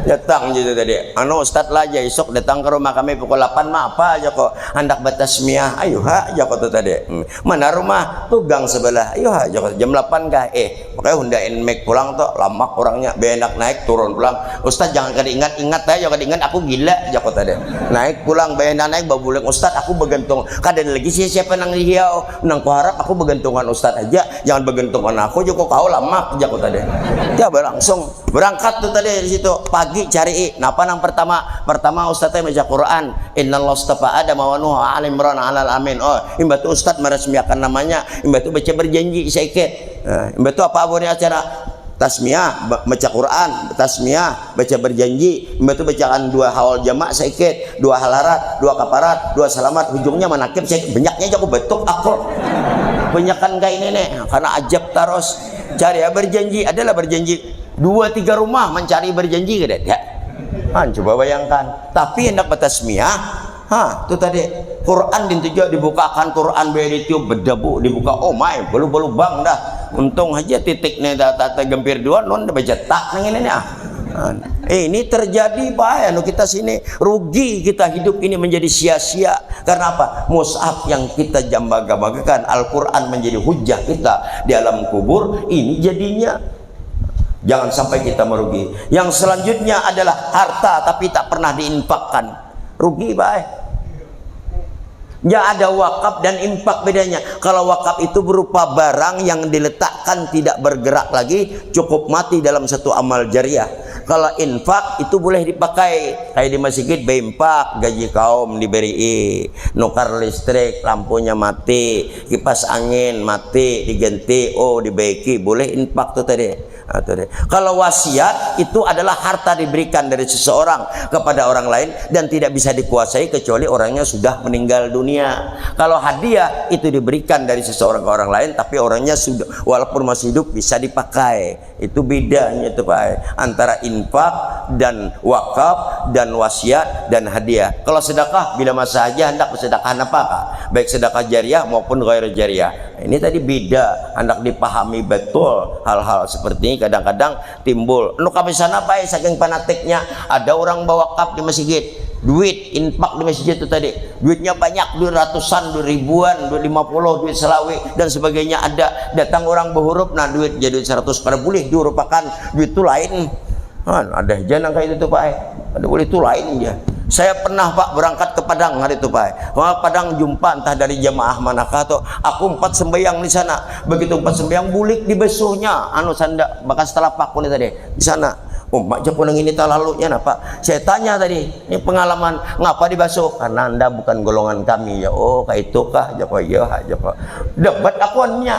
Datang je tu tadi. Anu, ustaz lah aja, isuk datang ke rumah kami pukul lapan, mah apa aja kok. Handak batasmiah, ayo ha, aja kok tu tadi. Hmm. Mana rumah? Tugang sebelah. Ayo ha, aja kok. Jam lapan kah? Eh, pakai Honda Nmax pulang tu, lamak orangnya, benak naik turun pulang. Ustaz, jangan kada ingat-ingat aja, kada ingat aku gila, jako tadi. Naik pulang, benak naik, babulik, Ustaz, aku begantung. Kada ada lagi sia-siapa nang dihiau, nang kuharap aku begantungan Ustaz aja, jangan begantungan aku, joko kau lamak, jako tadi. Ya, langsung berangkat tu tadi di situ, pagi cari, napa nang pertama? Pertama, Ustaz teh baca Quran, Innallaha astafa Adam wa Nuh wa Al Imran alal amin. Oh, imbah tu Ustaz meresmiakan namanya, imbah tu baca berjanji saikit. Nah, imbah tu apa abahnya acara? Tasmiah, ba-, baca Quran, tasmiah, baca berjanji, imbah tu bacaan dua hawal jamak saikit, dua halarat, dua kaparat, dua salamat, hujungnya manakib saikit, banyaknya jaku batuk aku. Banyakan kayak ini nih, karena ajab terus. Cari ya berjanji, adalah berjanji. Dua tiga rumah mencari berjanji kada ada. Han, coba bayangkan. Tapi hendak batasmiah, ha, tu tadi Quran din tu jua dibukakan, Quran baya ditiup, bedebu dibuka, oh my, balu-balu bang dah. Untung aja titik ni dah, dah, dah gempir dua, nun dah bajetak nang ini nih, ah. Ha, ini terjadi bahaya nu kita sini, rugi kita hidup ini menjadi sia-sia. Karena apa? Mushaf yang kita jambagabagakan, Al-Quran menjadi hujah kita di alam kubur, ini jadinya. Jangan sampai kita merugi. Yang selanjutnya adalah harta tapi tak pernah diinfakkan. Rugi, baik. Ya, ada wakaf dan infak bedanya. Kalau wakaf itu berupa barang yang diletakkan tidak bergerak lagi, cukup mati dalam satu amal jariah. Kalau infak itu boleh dipakai, kayak di masjid, berinfak, gaji kaum diberi, nukar listrik, lampunya mati, kipas angin mati, diganti, oh, dibaiki, boleh infak tu tadi. Nah, tu deh. Kalau wasiat itu adalah harta diberikan dari seseorang kepada orang lain dan tidak bisa dikuasai kecuali orangnya sudah meninggal dunia. Kalau hadiah itu diberikan dari seseorang ke orang lain, tapi orangnya sudah, walaupun masih hidup, bisa dipakai. Itu bedanya tu, Pak, antara infak dan wakaf dan wasiat dan hadiah. Kalau sedekah, bila masa haja handak sedekah apa kah? Baik sedekah jariah maupun ghair jariah. Ini tadi beda, handak dipahami betul hal-hal seperti ini. Kadang-kadang timbul. Anu kami sana, Pak, saking fanatiknya, ada orang bawakaf di masjid. Duit infak di masjid itu tadi. Duitnya banyak, duit ratusan, duit ribuan, duit lima puluh, duit selawi dan sebagainya ada. Datang orang berhurup, nah, duit jadi seratus kada boleh dihurupakan. Duit itu lain. Kan ada aja nang kayak itu tuh, Pak. Ada boleh itu lain aja. Saya pernah, Pak, berangkat ke Padang hari itu, Pak. Wah, Padang jumpa entah dari jamaah manakah tuh. Aku empat sembahyang di sana. Begitu empat sembahyang, bulik di besuhnya, anu, sanda bekas telapak kulit tadi di sana. Umak jako nang ini talalunya napa? Saya tanya tadi, ini pengalaman, ngapa dibasuh? Karena anda bukan golongan kami ya. Oh, kayak itu kah? Jako, iya, jako. Debat akuannya.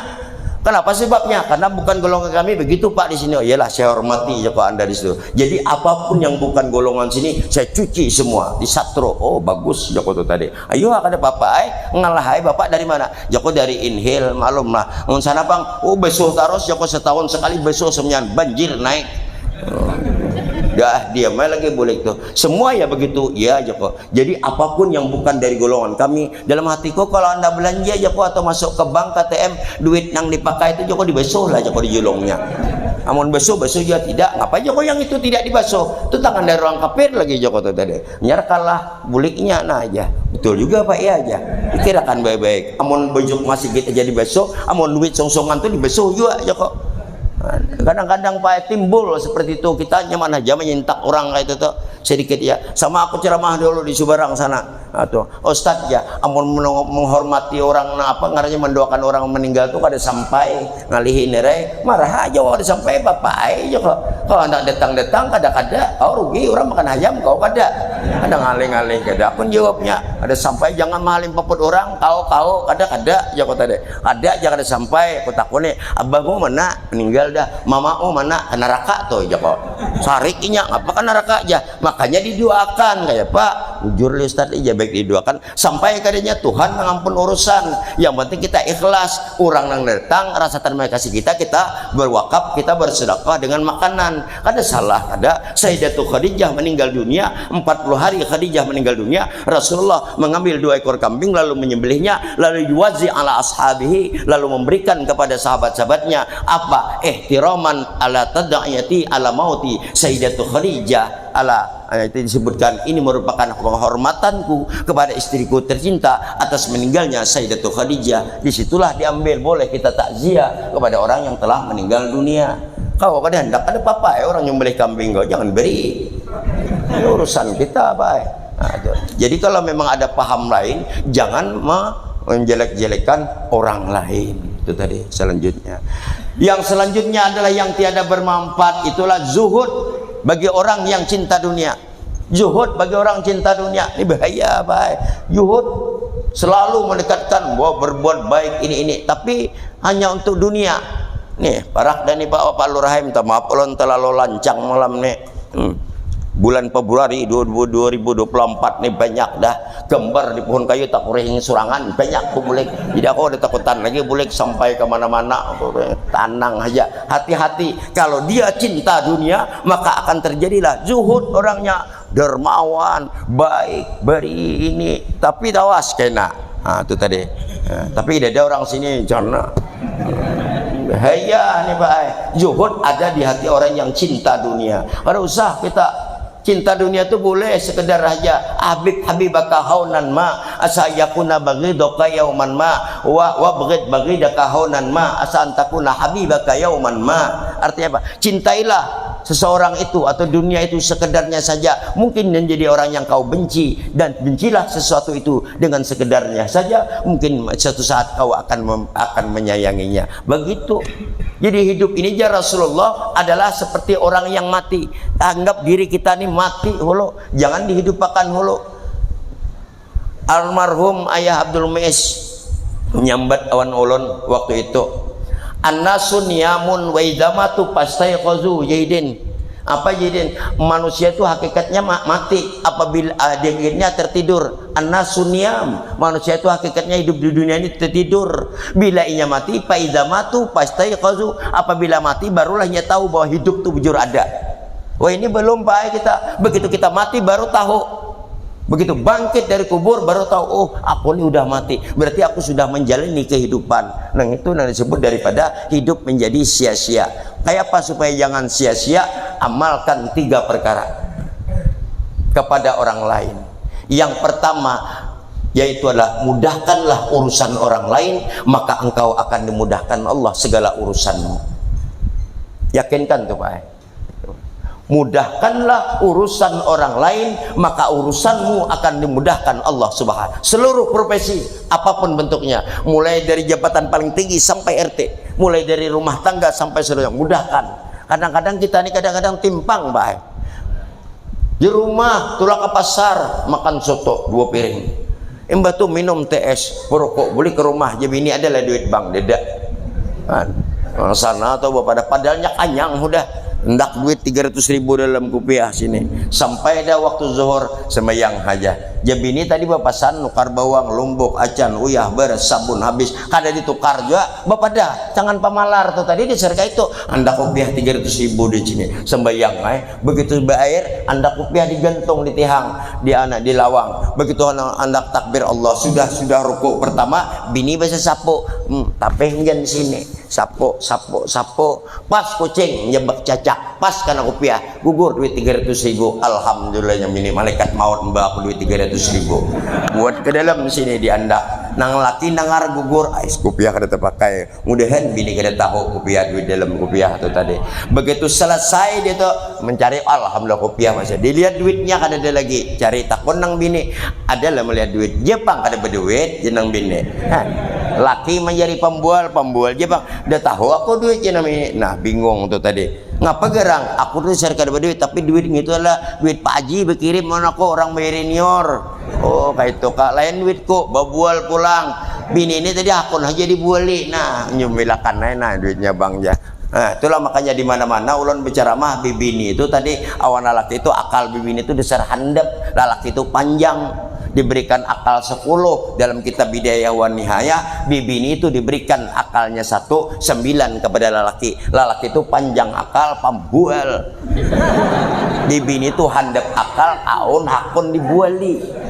Kenapa sebabnya? Karena bukan golongan kami begitu, Pak, di sini. Oh, iyalah, saya hormati jako anda di situ. Jadi apapun yang bukan golongan sini, saya cuci semua, disatro. Oh, bagus jako tuh tadi. Ayo, kada apa-apa ai, ngalah ai, bapak dari mana? Jako dari Inhil, maklum lah. Mun sana pang, oh, besuh tarus jako, setahun sekali besuh semenyan, banjir naik. Oh. Dah, diam aja lagi bulik tuh. Semua ya begitu, ya jako. Jadi apapun yang bukan dari golongan kami, dalam hatiku kalau anda belanja jako atau masuk ke bank, K T M, duit nang dipakai itu jako dibesuh lah jako di julungnya. Amun besuh, besuh juga tidak. Ngapa jako yang itu tidak dibasuh? Itu tangan dari orang kafir lagi jako tuh tadi. Nyar kalah. Buliknya nah aja. Betul juga, Pak, iya aja. Pikirakan baik-baik. Amun baju masih kita jadi besuh, amun duit songsongan tuh dibesuh juga aja kok. Kadang-kadang, Pak, timbul seperti itu. Kita nyaman aja menyintak orang kayak itu tuh sedikit ya. Sama aku ceramah dulu di Subarang sana. Nah, tuh, Ustadz ya, amun menung- menghormati orang, nah, apa ngarannya, mendoakan orang meninggal tuh kada sampai. Ngalihi nirai, marah aja, wah, sampai bapak ai aja kok. Kalau anak datang-datang, kada-kada, kau rugi, orang makan ayam, kau kada. Ada ngalih-ngalih, kada pun jawabnya. Ada sampai, jangan mahalim paput orang, kau, kau, kada, kada, aja kok tadi. Kada aja, kada sampai, aku takuni, abahmu mana? Meninggal dah. Mamamu mana? Ke neraka tuh aja kok. Sarik inya, ngapa ke neraka aja? Makanya didoakan, kayak, Pak, bujur li Ustadz, iya baik didoakan. Sampai kadanya Tuhan mengampun urusan. Yang penting kita ikhlas. Orang yang datang rasa terima kasih kita, kita berwakaf, kita bersedekah dengan makanan. Kada salah, kada. Sayyidatu Khadijah meninggal dunia, empat puluh hari Khadijah meninggal dunia, Rasulullah mengambil dua ekor kambing lalu menyembelihnya, lalu yuwazi ala ashabihi, lalu memberikan kepada sahabat-sahabatnya. Apa? Ihtiraman ala tad'iyati ala mauti Sayyidatu Khadijah ala Eh, itu disebutkan, ini merupakan penghormatanku kepada istriku tercinta atas meninggalnya Sayyidatu Khadijah. Disitulah diambil, boleh kita takziah kepada orang yang telah meninggal dunia. Kau kada hendak, ada apa-apa, eh, orang nyembelih kambing kau, jangan beri. Ini urusan kita, apa, eh. Nah, itu. Jadi kalau memang ada paham lain, jangan me- menjelek-jelekan orang lain. Itu tadi selanjutnya. Yang selanjutnya adalah yang tiada bermanfaat, itulah zuhud bagi orang yang cinta dunia. Zuhud bagi orang cinta dunia ini bahaya, baik. Zuhud selalu mendekatkan bahwa berbuat baik ini, ini, tapi hanya untuk dunia. Nih, parak dah nih, Pak, Pak Lurah, minta maaf, ulun terlalu lancang malam nih. Hmm. Bulan Februari dua ribu dua puluh empat nih banyak dah gambar di pohon kayu takurihing surangan, banyak aku bulik. Jadi aku ada takutan lagi bulik sampai ke mana-mana, aku tanang aja. Hati-hati, kalau dia cinta dunia, maka akan terjadilah zuhud orangnya, dermawan, baik, beri ini. Tapi tawas kena. Nah, itu tadi. Nah, tapi ada orang sini jana. Haya nih, Pak. Zuhud ada di hati orang yang cinta dunia. Kada usah kita cinta dunia tu boleh sekedar aja. Habib habibaka haunan ma asa yakuna bagidaka yauman ma wa wa bagid bagidaka haunan ma asa antakuna habibaka yauman ma. Artinya apa? Cintailah seseorang itu atau dunia itu sekedarnya saja. Mungkin menjadi orang yang kau benci, dan bencilah sesuatu itu dengan sekedarnya saja. Mungkin suatu saat kau akan mem- akan menyayanginya. Begitu. Jadi hidup ini, jar Rasulullah, adalah seperti orang yang mati. Anggap diri kita ni mati hulu, jangan dihidupakan hulu. Almarhum Ayah Abdul Muiz nyambat awan ulun waktu itu, "Annasu niyamun wa idza matu fastaiqazu." Jaidin, apa Jaidin? Manusia itu hakikatnya ma- mati apabila, ah, dia akhirnya tertidur. Annasu niyam, manusia itu hakikatnya hidup di dunia ini tertidur. Bila inya mati, fa idza matu fastaiqazu, apabila mati barulah inya tahu bahwa hidup itu bujur ada. Wah, ini belum, Pak, kita. Begitu kita mati baru tahu. Begitu bangkit dari kubur baru tahu, "Oh, aku ini udah mati. Berarti aku sudah menjalani kehidupan." Nah, itu yang disebut daripada hidup menjadi sia-sia. Kayak apa supaya jangan sia-sia? Amalkan tiga perkara kepada orang lain. Yang pertama, yaitu adalah mudahkanlah urusan orang lain, maka engkau akan dimudahkan Allah segala urusanmu. Yakinkan tuh, Pak. Mudahkanlah urusan orang lain, maka urusanmu akan dimudahkan Allah Subhanahu. Seluruh profesi, apapun bentuknya, mulai dari jabatan paling tinggi sampai R T, mulai dari rumah tangga sampai seluruhnya, mudahkan. Kadang-kadang kita ini kadang-kadang timpang, Pak. Di rumah, tulak ke pasar, makan soto dua piring. Imbah tu minum T S, merokok, buli ke rumah, jadi ini adalah duit bank, deda. Kan? Nang sana atau bapadah, padahal nya kanyang hudah. Hendak duit tiga ratus ribu dalam kupiah sini. Sampai dah waktu zuhur, sembahyang haja. Jadi ini tadi bapasan nukar bawang, lombok, acan, uyah, beras, sabun habis. Kada ditukar jua, bapadah. Jangan pamalar tu tadi di serka itu. Hendak kupiah tiga ratus ribu di sini. Sembahyang ai. Begitu baair, andak kupiah digantung di tihang, di anak, di lawang. Begitu anak, andak takbir Allah, sudah, sudah rukuk pertama, bini basasapu. Hmm, tapih ngan sini. Sapu, sapu, sapu. Pas kucing nyabak cacak, pas kana kupiah, gugur duit tiga ratus ribu. Alhamdulillah, nya bini, malaikat maut membawa aku duit tiga ratus ribu. Buat ke dalam sini di andak. Nang laki nangar gugur, ais, kupiah kada tapakai. Mudahan bini kada tahu kupiah, duit dalam kupiah tu tadi. Begitu selesai dia tu mencari, alhamdulillah, kupiah masih. Dilihat duitnya kada ada lagi. Cari, takun nang bini, ada lah melihat duit. Jar pang kada berduit, jar nang bini. Nah, laki mencari pembual, pembual, jar pang, dah tahu aku duit, jar nang bini. Nah, bingung tu tadi. Ngapa garang? Aku tu dasar kada berduit, tapi duit ngitu adalah duit Pak Haji berkirim, mana aku orang bayar senior. Oh, kaitu kah. Lain duitku, babual pulang. Bini ini tadi hakun haja dibuali. Nah, nyumilakan ai nah duitnya bang ja. Nah, itulah makanya di mana-mana ulun berceramah, bibini itu tadi, awan lalaki itu, akal bibini itu dasar handap, lalaki itu panjang, diberikan akal sepuluh. Dalam kitab Bidayah wa Nihayah, bibini itu diberikan akalnya satu, sembilan kepada lalaki. Lalaki itu panjang akal, pambual. Bibini tu handap akal, kaun hakun dibuali.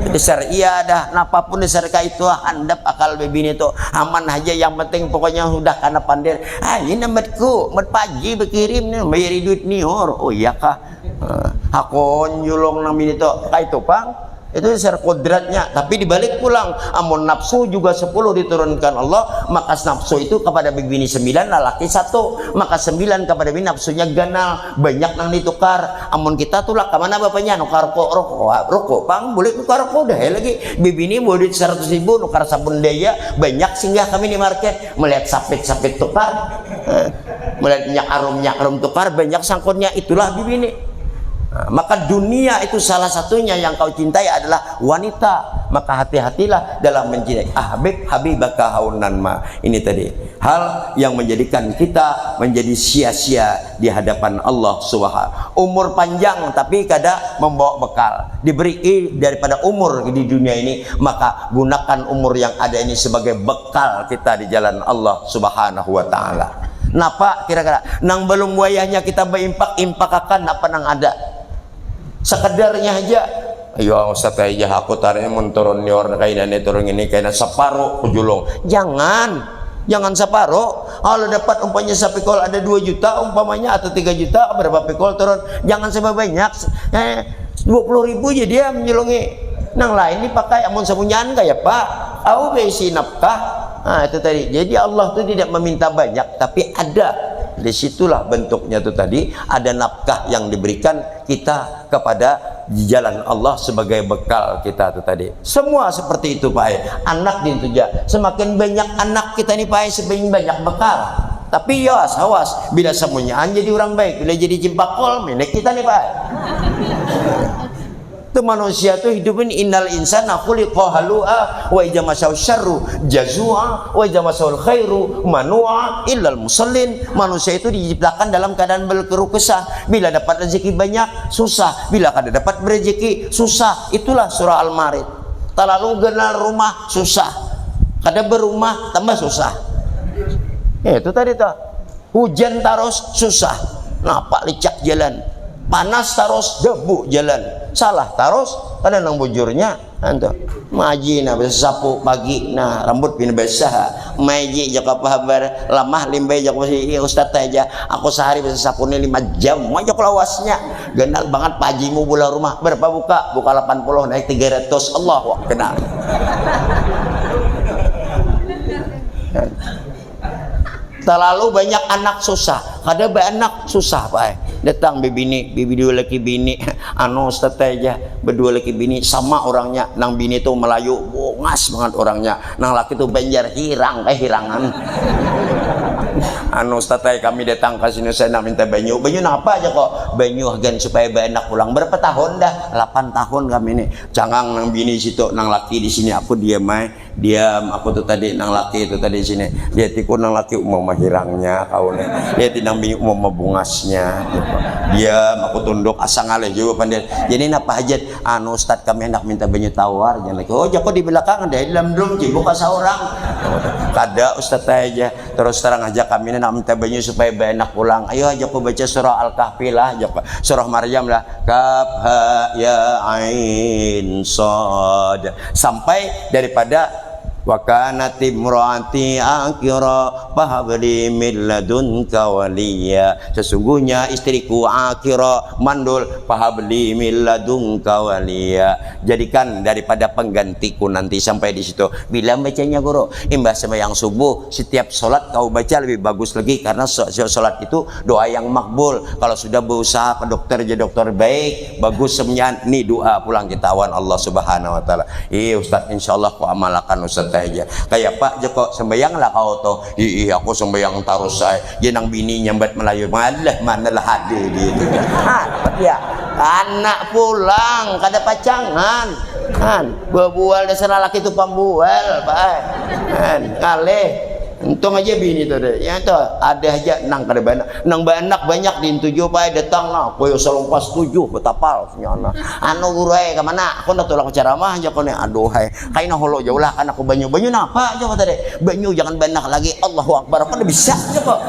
Dasar iya dah, napapun dasar kaitu handap akal bibini tu. Aman haja, yang penting pokoknya sudah kana pandir. Ah, ini nambatku, nambat Pak Haji berkirim ni, bayari duit senior. Oh iya kah? Ah, hakun julung nang bini tu. Kaitu pang. Itu dasar kodratnya. Tapi dibalik pulang, amun nafsu juga sepuluh diturunkan Allah, maka nafsu itu kepada bibini sembilan, lalaki satu. Maka sembilan kepada bini nafsunya ganal, banyak nang ditukar. Amun kita tulak ke mana bapanya, nukar rokok, rokok, rokok pang, boleh nukar rokok dah ya lagi. Bibini bawa duit seratus ribu, nukar sabun daya, banyak singgah kami di market, melihat sapit-sapit tukar. Eh, melihat minyak harum, minyak harum tukar, banyak sangkunnya, itulah bibini. Nah, maka dunia itu salah satunya yang kau cintai adalah wanita. Maka hati-hatilah dalam mencintai. Ahbib habibaka haunan ma. Ini tadi hal yang menjadikan kita menjadi sia-sia di hadapan Allah Subhanahu. Umur panjang tapi kada membawa bekal. Diberi daripada umur di dunia ini, maka gunakan umur yang ada ini sebagai bekal kita di jalan Allah Subhanahu wa taala. Napa kira-kira? Nang belum wayahnya kita berimpak, impakakan apa nang ada. Sekedarnya aja. Ayo, Ustaz, aja aku tarik mun turun nior kaina ni, turun ini kaina separuh kujulung. Jangan. Jangan separuh. Kalau dapat umpamanya sapikol ada dua juta umpamanya atau tiga juta, berapa pikol turun? Jangan sebanyak. Eh, dua puluh ribu aja dia menjulungi. Nang lain dipakai amun samunyaan kaya apa? Au beisi nafkah. Nah, itu tadi. Jadi Allah tu tidak meminta banyak, tapi ada. Di situlah bentuknya tu tadi, ada nafkah yang diberikan kita kepada jalan Allah sebagai bekal kita tu tadi. Semua seperti itu, Pak ai. Anak di itu ja. Semakin banyak anak kita ni, Pak ai, semakin banyak bekal. Tapi ya, awas, bila samunyaan jadi orang baik, bila jadi cimpakol, milik kita ni, Pak ai. Itu manusia tu hidup ini, innal insana khuliqa halu'a wa idza massahu syarru jazua wa idza massahul khairu manua illal musallin. Manusia itu diciptakan dalam keadaan berkeluh kesah. Bila dapat rezeki banyak, susah. Bila kada dapat rezeki, susah. Itulah surah Al-Marid. Terlalu ganal rumah, susah. Kada berumah, tambah susah. Ya, itu tadi tuh. Hujan terus, susah. Napa licak jalan. Panas tarus, debu jalan. Salah tarus, kada nang bujurnya. Antu. Maji nah, basasapu pagi nah, rambut pina basah. Maji jaka apa habar, lamah limbai jaka si iya ustad aja. Aku sahari basasapu ni lima jam, maja lawasnya. Ganal bangat pajimu bula rumah. Berapa buka? Buka lapan puluh, naik tiga ratus. Allahu Akbar. Terlalu banyak anak susah. Kada baanak susah, Pak. Datang bibini, bibi dua laki bini. Anu, ustad aja, berdua laki bini sama orangnya. Nang bini tuh Melayu, bungas banget orangnya. Nang laki tuh Banjar, hirang, eh, hirangan. Anu, ustad, kami datang ke sini, saya nak minta banyu. Banyu napa aja kok? Banyu hagan supaya baanak pulang. Berapa tahun dah? Lapan tahun kami ini. Cangang nang bini situ, nang laki di sini, aku diam ai. Diam, aku tuh tadi nang laki itu tadi sini. Lihat iku nang laki uma mahirangnya kau nih. Lihat nang bini uma mabungasnya. Diam, aku tunduk asa ngalih juga pandir. Jadi napa hajat? Anu ustad kami hendak minta banyu tawar. Jangan lagi, oh joko di belakang ada dalam drum cibuk asa orang. Kada ustad aja. Terus terang aja kami hendak minta banyu supaya enak pulang. Ayo aja aku baca surah Al-Kahfi lah, aja aku. Surah Maryam lah. Kaf ha ya ain sad. Sampai daripada wa kanat imraati aqira fahabli min ladunka waliya. Sesungguhnya istriku aqira mandul fahabli min ladunka waliya. Jadikan daripada penggantiku nanti sampai di situ. Bila bacanya guru, imbah sembahyang subuh, setiap sholat kau baca lebih bagus lagi karena so- so- sholat itu doa yang makbul. Kalau sudah berusaha ke dokter jadi dokter baik, bagus semuanya, ni doa pulang kita awan Allah Subhanahu Wa Taala. Ih ustad, insya Allah ku amalakan ustad aja. Kayak pak je kok sembahyang lah kau tuh. Ih aku sembahyang tarus saya. Jenang bini nyambat Melayu, malah mana lah hadir gitu. Ah, ya. Anak pulang kada pacangan. Kan, bebual dasar lelaki itu pembual, Pak. Kan, ngalih. Untung aja bini tuh deh. Ya tuh, ada aja nang kada baanak. Nang baanak banyak di tujuh, Pak, datang lah. Koyo salompas tujuh, betapal nyana. Anu guru ai, ke mana? Aku nak tulak ceramah aja kau nih. Aduh hai. Kaina holo jauh lah kan aku banyu. Banyu napa aja kau tadi? Banyu jangan baanak lagi. Allahu Akbar. Apa udah bisa aja kok?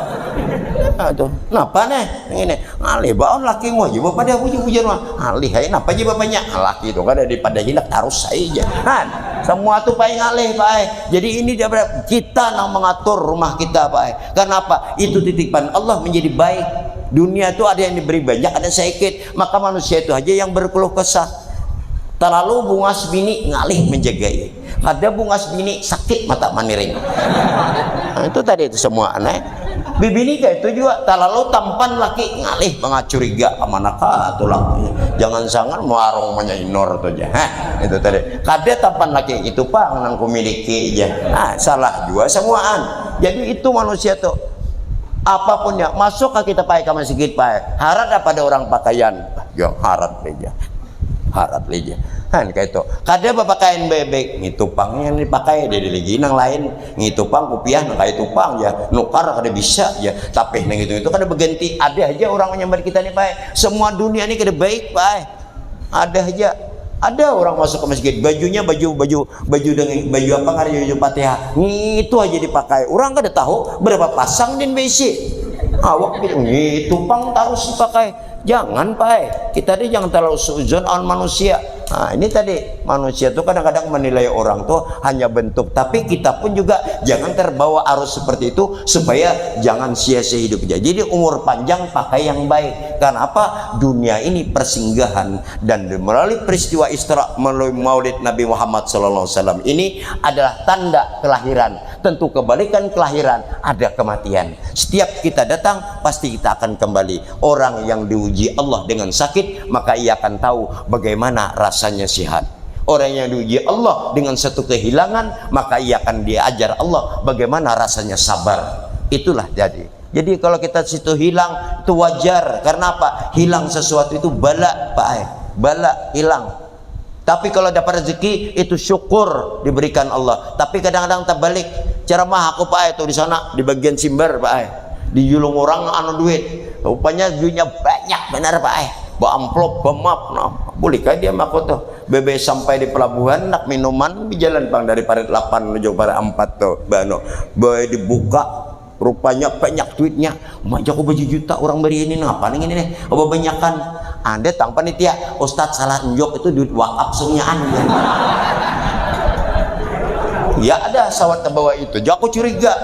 Aduh, napa nih? Ini ngalih baon laki ngua jua pada puji-pujian mah. Ngalih ai napa aja bapaknya? Laki itu kada dipadahi nak tarus aja. Kan? Semua tuh paling ngalih, Pak ai. Jadi ini dia pada kita nang mengatur rumah kita, Pak ai. Karena apa? Itu titipan Allah menjadi baik. Dunia itu ada yang diberi banyak, ada yang sedikit. Maka manusia itu aja yang berkeluh kesah. Terlalu bungas bini ngalih menjagai. Kada bungas bini sakit mata maniring. Nah, itu tadi itu semua aneh. Bibini kayak itu juga terlalu tampan laki ngalih mangacuriga kemana kah tulang. Jangan sangat muarung manya inor tuh aja. Hah, itu tadi. Kada tampan laki itu pang nang kumiliki aja. Nah, salah juga semuaan. Jadi itu manusia tuh apapun ya masuk ke kita pakai ke masjid pakai harat apa ada orang pakaian ya harat aja. Harat lija. Kan kayak itu. Kada berpakaian bebek, ngitu pang yang dipakai dari lagi nang lain. Ngitu pang kupiah nang kayak itu pang ya. Nukar kada bisa ya. Tapi nang itu itu kada berganti. Ada aja orang menyambat kita nih baik. Semua dunia ini kada baik baik. Ada aja. Ada orang masuk ke masjid, bajunya baju baju baju dengan baju apa ngarannya baju Fatihah. Ngitu aja dipakai. Orang kada tahu berapa pasang din besi. Awak gitu. Ngitu pang terus dipakai. Jangan, Pak. Kita deh jangan terlalu suzon on manusia. Nah, ini tadi manusia tuh kadang-kadang menilai orang tuh hanya bentuk, tapi kita pun juga jangan terbawa arus seperti itu supaya jangan sia-sia hidupnya. Jadi umur panjang pakai yang baik. Kenapa? Dunia ini persinggahan dan melalui peristiwa Isra melalui Maulid Nabi Muhammad sallallahu alaihi wasallam ini adalah tanda kelahiran. Tentu kebalikan kelahiran ada kematian. Setiap kita datang pasti kita akan kembali. Orang yang diuji Allah dengan sakit, maka ia akan tahu bagaimana rasanya sehat. Orang yang diuji Allah dengan satu kehilangan, maka ia akan diajar Allah bagaimana rasanya sabar. Itulah jadi. Jadi kalau kita situ hilang, itu wajar. Karena apa? Hilang sesuatu itu bala, Pak ai. Bala hilang. Tapi kalau dapat rezeki itu syukur diberikan Allah. Tapi kadang-kadang terbalik. Ceramah aku Pak itu di sana di bagian Simbar Pak ai. Dijulung orang anu duit. Rupanya duitnya banyak benar Pak ai. Baamplop, bamap, nah, boleh kah dia mako tuh. Bebe sampai di pelabuhan nak minuman di jalan pang dari parit lapan menuju parit empat tuh. Bano, boy dibuka rupanya banyak duitnya. Mak jago baju juta orang beri ini napa nih ini nih. Apa banyakan Ada tang panitia, "Ustadz, salah enjok, itu duit wakaf sunyaan." Ya, ada sawat terbawa itu. Jadi aku curiga.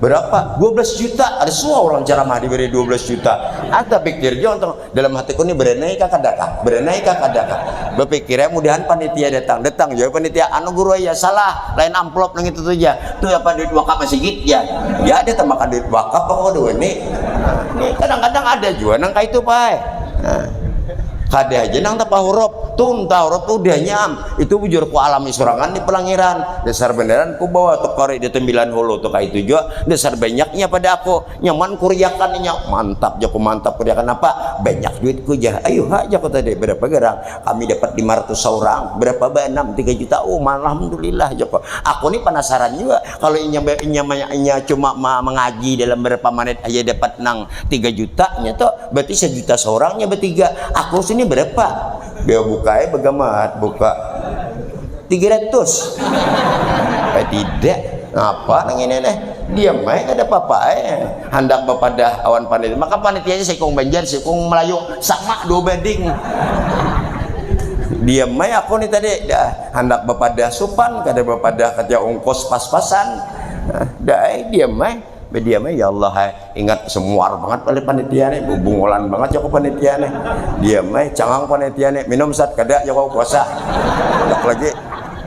Berapa? Dua belas juta. Ada semua orang ceramah diberi dua belas juta. Ada pikir juga, dalam hatiku ni, berenai kah kada kah? Berenai kah kada kah? Berpikirnya mudahan panitia datang. Datang juga panitia, "Anu guru, ya salah, lain amplop nang itu tu ja. Tu apa, duit wakaf masigit ja." Ya, ada tamakan duit wakaf apa dua ni. Ni kadang-kadang ada juga nang kayak itu, Pak. Nah. Kada aja nang tapa huruf, tuh entah huruf tuh udah nyam. Itu bujur ku alami sorangan di pelangiran. Dasar beneran ku bawa tu kori di tembilan hulu tu kayak itu juga. Dasar banyaknya pada aku. Nyaman kuriakan inya. Mantap jaku, mantap kuriakan apa? Banyak duitku jah. Ayo ha jaku tadi, berapa garang? Kami dapat lima ratus seorang. Berapa banam? Tiga juta. Oh, alhamdulillah jaku. Aku ni penasaran juga. Kalau inya, inya, inya cuma ma- mengaji dalam berapa menit aja dapat nang tiga jutanya tuh, berarti sejuta seorangnya bertiga. Aku sini berapa? Dia buka ya, begamat buka. Tiga ratus. Eh, tidak. Apa nang ini nih? Diam aja, kada apa-apa eh. Handak bepadah awan panitia. Maka panitianya sikung Banjar, sikung Melayu, sama dua banding. Diam aja aku nih tadi. Dah, handak bepadah supan, kada bepadah kerja ongkos pas-pasan. Nah, dah, eh, diam aja. Bediam aja, ya Allah, hai. Ingat, semuar banget oleh panitia nih, bungolan banget ya panitia nih. Diam aja, cangang panitia nih. Minum sat kada ya kau puasa. Duduk lagi.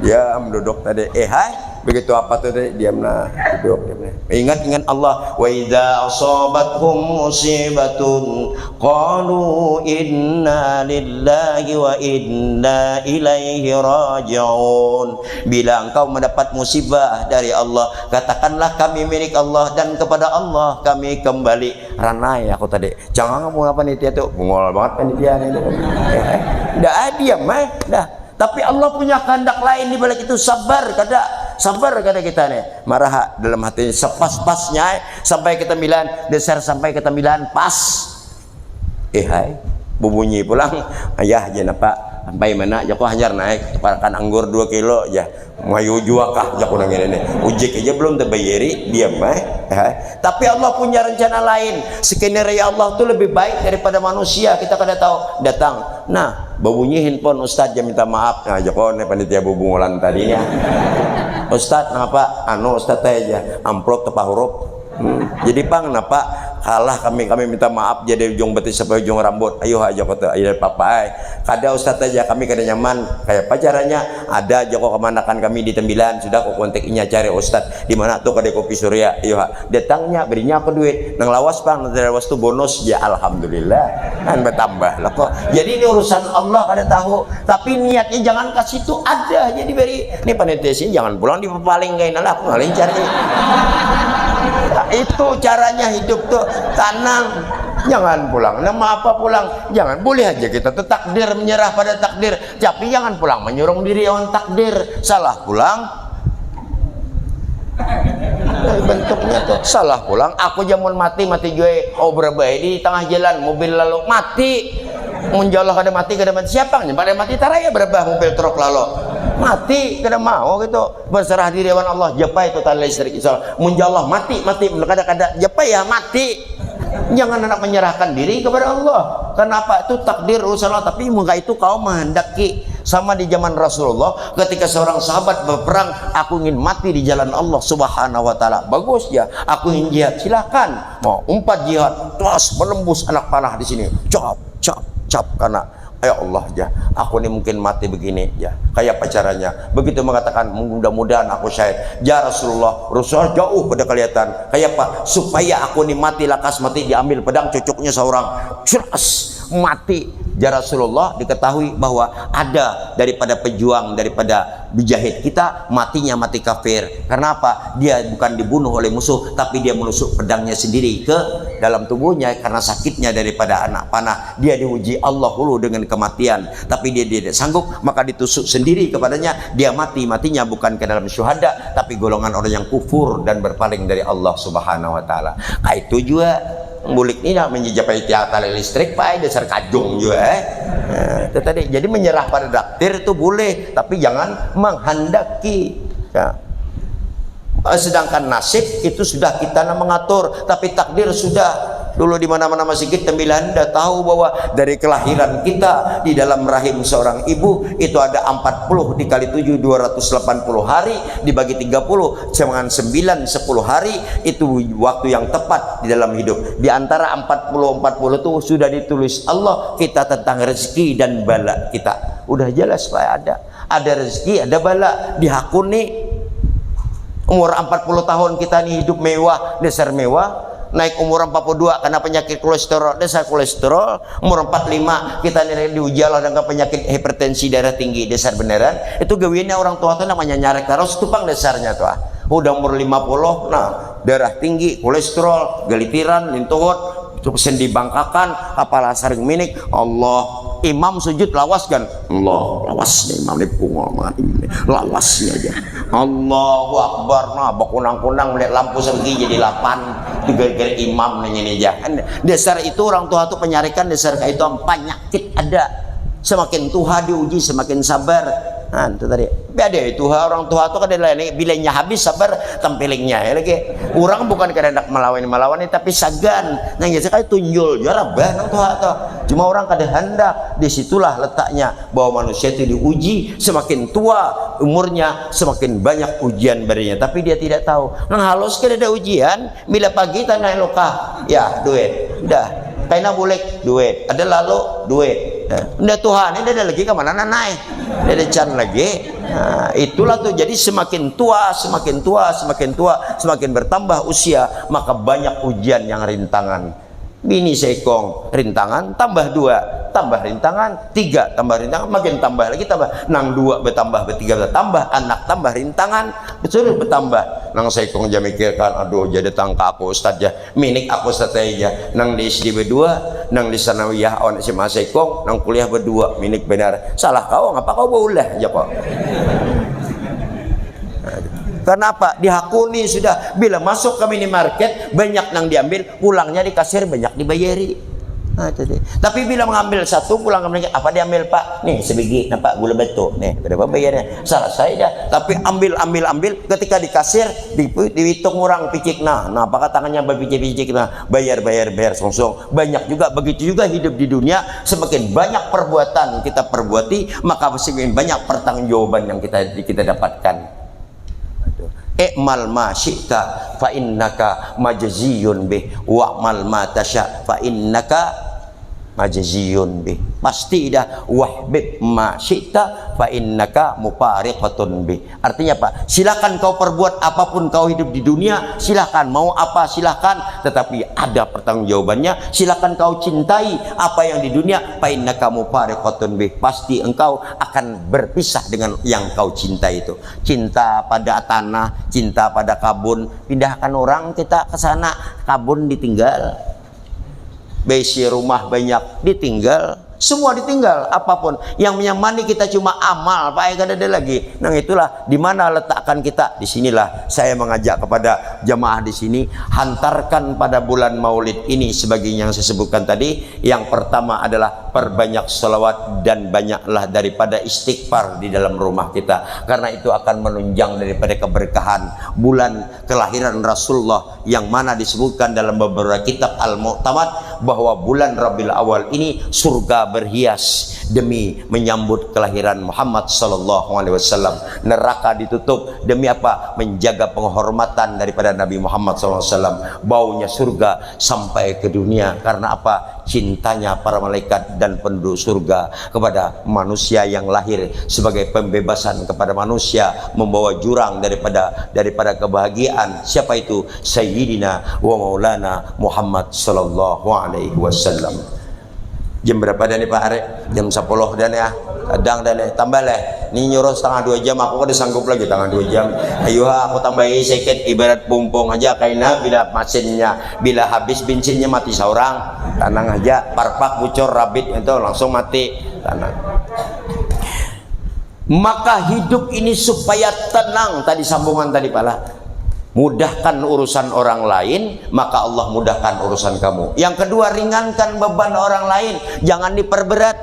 Diam, duduk tadi. Eh, hai. Begitu apa tuh tadi? Diam nah, duduk, diam nah. Ingat, ingat Allah. Wa idza asabathum musibatun qalu inna lillahi wa inna ilaihi raji'un. Bila engkau mendapat musibah dari Allah, katakanlah, "Kami milik Allah dan kepada Allah kami kembali." Ranai aku tadi. Jangan kamu apa panitia tuh, bungol banget panitia nih. Dah, ah, diam eh. Dah. Tapi Allah punya kehendak lain di balik itu. Sabar kada, sabar kada kita nih. Marah dalam hati sepas-pasnya eh. Sampai ke tembilan, dasar sampai ke tembilan pas. Eh, hai, bubunyi pulang. Ayah, jen apa? Sampai mana? Joko hanyar naik, tukarakan anggur dua kilo, ya. Mayu jua kah, jaku nang ini nih. Ujik aja belum terbayari, diam, eh. Eh, hai. Tapi Allah punya rencana lain. Skenario Allah tuh lebih baik daripada manusia. Kita kada tahu. Datang. Nah, berbunyi handphone Ustadz, ya minta maaf. Nah, joko nih panitia bubungolan tadinya. Ustadz, kenapa? Anu, Ustadz teh aja. Amplop tepa huruf. Hmm. Jadi pang napa kalah kami, kami minta maaf jadi ujung betis sampai ujung rambut. Ayo aja kota ayo papa ai. Kada ustaz aja kami kada nyaman. Kayak apa caranya? Ada aja kok kemanakan kami di Tembilan sudah kok kontak inya cari ustaz di mana tuh kedai kopi Surya. Ayo ha. Datangnya berinya aku duit. Nang lawas pang nanti lawas tuh bonus ya alhamdulillah. Kan bertambah lah kok. Jadi ini urusan Allah kada tahu. Tapi niatnya jangan ke situ, ada aja diberi. Ini panitia sini jangan pulang dipapaling kayak lah, aku ngalincar ni. Nah, itu caranya hidup tuh, tenang. Jangan pulang, nama apa pulang? Jangan, boleh aja kita tuh takdir, menyerah pada takdir. Tapi jangan pulang menyurung diri lawan takdir. Salah pulang, eh, bentuknya tuh salah pulang. Aku jamun mati, mati jua. Oh, berbaik di tengah jalan, mobil lalu mati. Mun jauh kada mati, kada mati. Siapa yang pada mati? Taraya berabah mobil truk lalu. Mati, kada mau gitu. Berserah diri lawan Allah. Japa itu tali listrik, insya Allah. Mun jauh mati, mati. Mun kada, kada. Japa ya mati. Jangan hendak menyerahkan diri kepada Allah. Kenapa? Itu takdir urusan Allah. Tapi muka itu kau menghendaki. Sama di zaman Rasulullah, ketika seorang sahabat berperang, "Aku ingin mati di jalan Allah Subhanahu wa Ta'ala." Bagus ya, "Aku ingin jihad." Silakan. Mau umpat jihad, terus menembus anak panah di sini. Cap, cap, cap, karena, "Ya Allah, ya, aku ini mungkin mati begini, ya. Kayak apa caranya?" Begitu mengatakan, "Mudah-mudahan aku syahid." "Ya Rasulullah, Rasulullah jauh pada kelihatan. Kayak apa? Supaya aku ini mati, lakas mati, diambil pedang, cucuknya seorang." Jelas mati. Ya Rasulullah, diketahui bahwa ada daripada pejuang, daripada mujahid kita, matinya mati kafir. Karena apa? Dia bukan dibunuh oleh musuh, tapi dia menusuk pedangnya sendiri ke dalam tubuhnya karena sakitnya daripada anak panah. Dia diuji Allah hulu dengan kematian, tapi dia tidak sanggup, maka ditusuk sendiri kepadanya. Dia mati, matinya bukan ke dalam syuhada, tapi golongan orang yang kufur dan berpaling dari Allah Subhanahu wa Ta'ala. Nah, itu juga bulik ni nak menjajapai tiang tali listrik, pai dasar kajung juga eh. Nah, itu tadi. Jadi menyerah pada takdir itu boleh, tapi jangan menghendaki. Ya. Eh, sedangkan nasib itu sudah kita yang mengatur, tapi takdir sudah Dulu di mana-mana masjid, tembilan dah tahu bahwa dari kelahiran kita di dalam rahim seorang ibu itu ada empat puluh dikali tujuh, dua ratus delapan puluh hari, dibagi tiga puluh, jangan sembilan, sepuluh hari, itu waktu yang tepat di dalam hidup. Di antara empat puluh, empat puluh itu sudah ditulis Allah kita tentang rezeki dan bala kita. Udah jelas, Pak, ada. Ada rezeki, ada bala, dihakuni. Umur empat puluh tahun kita ni hidup mewah, dasar mewah. Naik umur empat puluh dua kena penyakit kolesterol, dasar kolesterol. Umur empat lima kita ni diuji Allah dengan penyakit hipertensi darah tinggi, dasar beneran. Itu gawiannya orang tua tu namanya nyarek terus, tu pang dasarnya tu, ah. Udah umur lima puluh, nah, darah tinggi, kolesterol, galitiran, lintuhut, sendi bangkakan, kepala sering minik. Allah, imam sujud lawas kan? Allah, lawasnya imam ni, bungul banget imam ni. Lawasnya aja. Allahu Akbar, nah, bakunang-kunang melihat lampu segi jadi lapan. Itu gara-gara imam nanya ni aja. Dasar itu orang tua tu penyarikan, dasar kayak itu penyakit ada. Semakin tuha diuji, semakin sabar. Nah, itu tadi. Tapi ada itu, ha, orang tua tu kada lain, bilanya habis sabar, tampilingnya ya lagi. Orang bukan kada hendak melawan-melawan, tapi sagan. Nah, ya, sekali tunjul jua rabah nang tuha tu. Cuma orang kada hendak. Di situlah letaknya bahwa manusia itu diuji. Semakin tua umurnya, semakin banyak ujian badannya. Tapi dia tidak tahu. Nang halus kada ada ujian. Bila pagi tanya luka, ya, duit. Dah. Kaina bulik, duit. Ada lalu, duit. Nah, udah tuha ni, ada lagi ke mana, nanai? Ada can lagi. Nah, itulah tu. Jadi semakin tua, semakin tua, semakin tua, semakin bertambah usia, maka banyak ujian yang rintangan. Bini seikong, rintangan, tambah dua, tambah rintangan, tiga, tambah rintangan, makin tambah lagi, tambah. Nang dua bertambah, bertiga bertambah, anak tambah rintangan, suruh bertambah. Nang seikong ja mikirkan, aduh, jadi tangka aku ustad ja. Minik aku satai ja. Nang di S D bedua, nang di sanawiyah awan S M A sekong, nang kuliah bedua, minik benar. Salah kau, ngapa kau baulah ja kok? Kenapa? Dihakuni sudah. Bila masuk ke minimarket, banyak nang diambil, pulangnya di kasir banyak dibayari. Nah, itu dia. Tapi bila mengambil satu, pulang ke minimarket, apa diambil, Pak? Nih, sebigi, nah, Pak, gula batu. Nih, berapa bayarnya? Selesai dah. Tapi ambil, ambil, ambil, ketika di kasir, di, dihitung orang picik, nah, nah, apa tangannya berpicik-picik, nah, bayar, bayar, bayar, sungsung. Banyak juga, begitu juga hidup di dunia, semakin banyak perbuatan kita perbuati, maka semakin banyak pertanggungjawaban yang kita, kita dapatkan. Aduh. I'mal ma syi'ta fa innaka majziyun bih, wa'mal ma tasya fa innaka majziyun bih. Pasti dah, wahbib ma syi'ta fa innaka mufariqatun bih. Artinya apa? Silakan kau perbuat apapun kau hidup di dunia, silakan mau apa silakan, tetapi ada pertanggungjawabannya. Silakan kau cintai apa yang di dunia, fa innaka mufariqatun bih. Pasti engkau akan berpisah dengan yang kau cintai itu. Cinta pada tanah, cinta pada kabun, pindahkan orang kita ke sana, kabun ditinggal. Beisi rumah banyak, ditinggal. Semua ditinggal, apapun. Yang menyamani kita cuma amal, Pak, ya, kada ada lagi. Nah, itulah di mana letakkan kita. Di sinilah saya mengajak kepada jamaah di sini, hantarkan pada bulan Maulid ini sebagai yang saya sebutkan tadi. Yang pertama adalah perbanyak salawat dan banyaklah daripada istighfar di dalam rumah kita. Karena itu akan menunjang daripada keberkahan bulan kelahiran Rasulullah, yang mana disebutkan dalam beberapa kitab Al-Mu'tamad bahwa bulan Rabiul Awal ini surga berhias demi menyambut kelahiran Muhammad sallallahu alaihi wasallam. Neraka ditutup demi apa? Menjaga penghormatan daripada Nabi Muhammad sallallahu alaihi wasallam. Baunya surga sampai ke dunia. Karena apa? Cintanya para malaikat dan penduduk surga kepada manusia yang lahir sebagai pembebasan kepada manusia, membawa jurang daripada, daripada kebahagiaan. Siapa itu? Sayyidina wa Maulana Muhammad sallallahu alaihi wasallam. Jam berapa dah ni, Pak Arek? Jam sepuluh dah ni, ah. Kadang dah ni, tambah leh. Ni nyuruh setengah dua jam, aku kada sanggup lagi setengah dua jam. Ayo ha, aku tambahi sedikit, ibarat pumpung aja kaina, bila mesinnya, bila habis bensinnya mati seorang. Tenang aja, parpak bucur rabit itu langsung mati. Tenang. Maka hidup ini supaya tenang, tadi sambungan tadi pala. Mudahkan urusan orang lain, maka Allah mudahkan urusan kamu. Yang kedua, ringankan beban orang lain, jangan diperberat.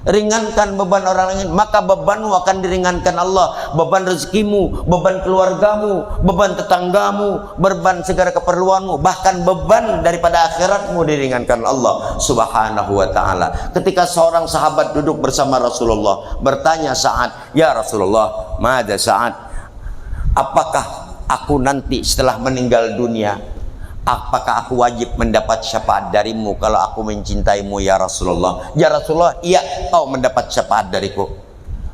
Ringankan beban orang lain, maka bebanmu akan diringankan Allah. Beban rezekimu, beban keluargamu, beban tetanggamu, beban segala keperluanmu, bahkan beban daripada akhiratmu diringankan Allah Subhanahu wa Ta'ala. Ketika seorang sahabat duduk bersama Rasulullah, bertanya Sa'ad, "Ya Rasulullah, mada Sa'ad? Apakah aku nanti setelah meninggal dunia, apakah aku wajib mendapat syafaat darimu kalau aku mencintaimu, ya Rasulullah?" "Ya Rasulullah, iya, kau mendapat syafaat dariku."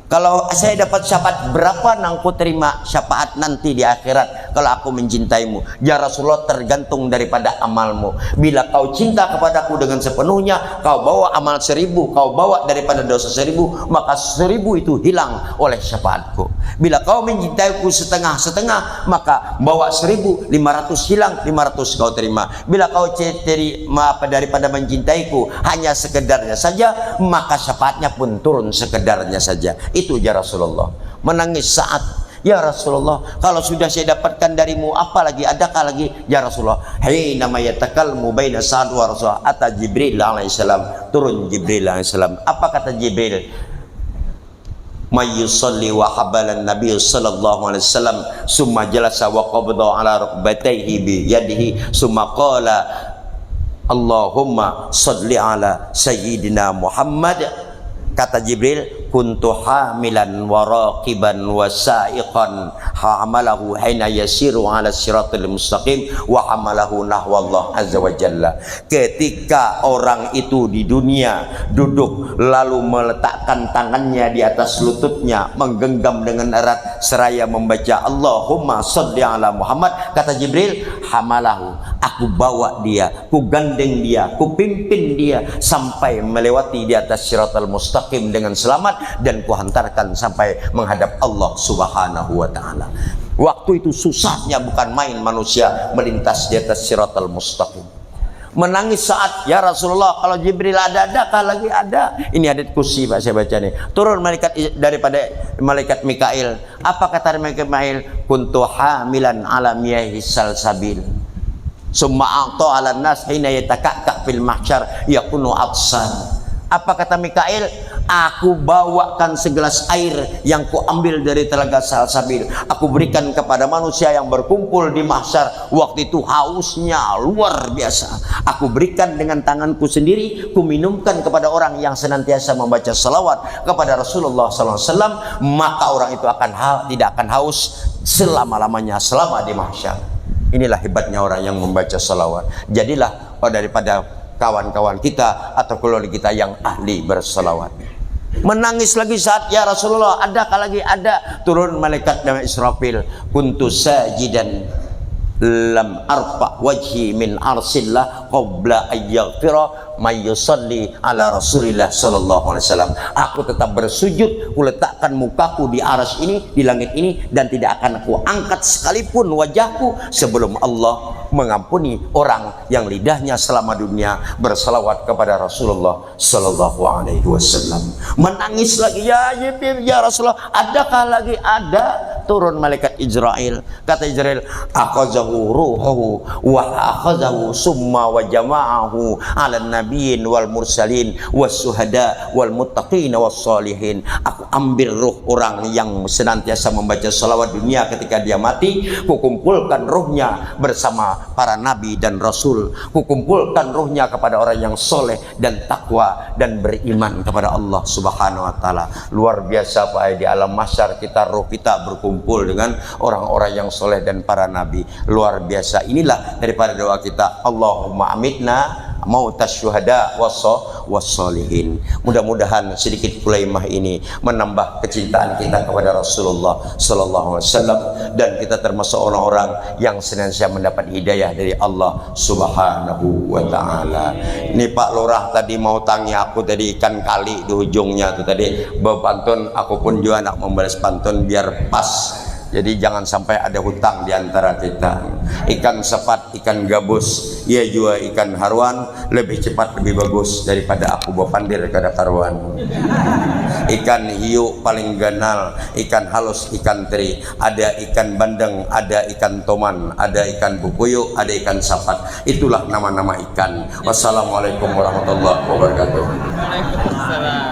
"Kalau saya dapat syafaat, berapa nang ku terima syafaat nanti di akhirat kalau aku mencintaimu?" "Ya Rasulullah, tergantung daripada amalmu. Bila kau cinta kepadaku dengan sepenuhnya, kau bawa amal seribu, kau bawa daripada dosa seribu, maka seribu itu hilang oleh syafaatku. Bila kau mencintaiku setengah-setengah, maka bawa seribu, lima ratus hilang, lima ratus kau terima. Bila kau ce-, teri-, ma-, apa, daripada mencintaiku hanya sekedarnya saja, maka syafaatnya pun turun sekedarnya saja." Itu, ya Rasulullah. Menangis Sa'ad, "Ya Rasulullah, kalau sudah saya dapatkan darimu, apa lagi? Adakah lagi?" "Ya Rasulullah, hinama yatakalmu baina Sa'ad wa Rasulullah, ata Jibril alaihissalam." Turun Jibril alaihissalam. Apa kata Jibril? "May yusalli wa habalan Nabi sallallahu alaihi wasallam, summa jalasa wa qabda ala rukbatayhi bi yadihi, summa qala, Allahumma salli ala Sayyidina Muhammad." Kata Jibril, "Kuntu hamilan wa raqiban wa sa'iqan, hamalahu hina yasiru ala siratil mustaqim, wa hamalahu nahwallah azza wa jalla." Ketika orang itu di dunia duduk lalu meletakkan tangannya di atas lututnya, menggenggam dengan erat seraya membaca, "Allahumma salli ala Muhammad," kata Jibril, "Hamalahu, aku bawa dia, ku gandeng dia, ku pimpin dia sampai melewati di atas siratal mustaqim dengan selamat dan ku hantarkan sampai menghadap Allah Subhanahu wa Ta'ala." Waktu itu susahnya bukan main manusia melintas di atas siratal mustaqim. Menangis Sa'ad, "Ya Rasulullah, kalau Jibril ada, adakah lagi?" "Ada." Ini hadits qudsi, Pak, saya baca nih. Turun malaikat i-, daripada malaikat Mikail. Apa kata malaikat Mikail? "Kuntu hamilan ala miyahi salsabil. Summa a'ta ala nas hina yataka'ka fil mahsyar yakunu atsan." Apa kata Mikail? "Aku bawakan segelas air yang kuambil dari telaga Salsabil. Aku berikan kepada manusia yang berkumpul di mahsyar." Waktu itu hausnya luar biasa. "Aku berikan dengan tanganku sendiri, ku minumkan kepada orang yang senantiasa membaca salawat kepada Rasulullah sallallahu alaihi wasallam, maka orang itu akan ha-, tidak akan haus selama-lamanya, selama di mahsyar." Inilah hebatnya orang yang membaca salawat. Jadilah, oh, daripada kawan-kawan kita atau keluarga kita yang ahli bersalawat. Menangis lagi Sa'ad, "Ya Rasulullah, adakah lagi?" "Ada." Turun malaikat nama Israfil, "Kuntu sajidan lam arfa wajhi min arsillah qabla ayyaghfira may yusalli ala Rasulillah sallallahu alaihi wasallam." "Aku tetap bersujud, kuletakkan mukaku di aras ini, di langit ini, dan tidak akan aku angkat sekalipun wajahku sebelum Allah mengampuni orang yang lidahnya selama dunia bersalawat kepada Rasulullah sallallahu alaihi wasallam." Menangis lagi, "Ya Jibril, ya Rasulullah, adakah lagi?" "Ada." Turun malaikat Israel. Kata Israel, "Akhazahu ruhuhu wa akhazahu summa wa jama'ahu ala nabiyyin wal mursalin was suhada wal muttaqin was salihin." "Aku ambil ruh orang yang senantiasa membaca salawat dunia ketika dia mati, kukumpulkan ruhnya bersama para nabi dan rasul, kukumpulkan ruhnya kepada orang yang soleh dan takwa dan beriman kepada Allah Subhanahu wa Ta'ala." Luar biasa, Pak, di alam mahsyar kita, ruh kita berkumpul dengan orang-orang yang soleh dan para nabi. Luar biasa. Inilah daripada doa kita, "Allahumma amitna mautas syuhada waso-, wassolihin." Mudah-mudahan sedikit kulaimah ini menambah kecintaan kita kepada Rasulullah sallallahu alaihi wasallam dan kita termasuk orang-orang yang senantiasa mendapat hidayah dari Allah Subhanahu wa Ta'ala. Ini Pak Lurah tadi mau tangi aku tadi ikan kali di ujungnya tuh tadi, bepantun, aku pun juga nak membalas pantun biar pas. Jadi jangan sampai ada hutang di antara kita. Ikan sepat, ikan gabus, iya jua ikan haruan, lebih cepat, lebih bagus daripada aku bapandir kada karuan. Ikan hiu paling ganal, ikan halus, ikan teri, ada ikan bandeng, ada ikan toman, ada ikan pupuyu, ada ikan sapat. Itulah nama-nama ikan. Wassalamualaikum warahmatullahi wabarakatuh. Waalaikumsalam.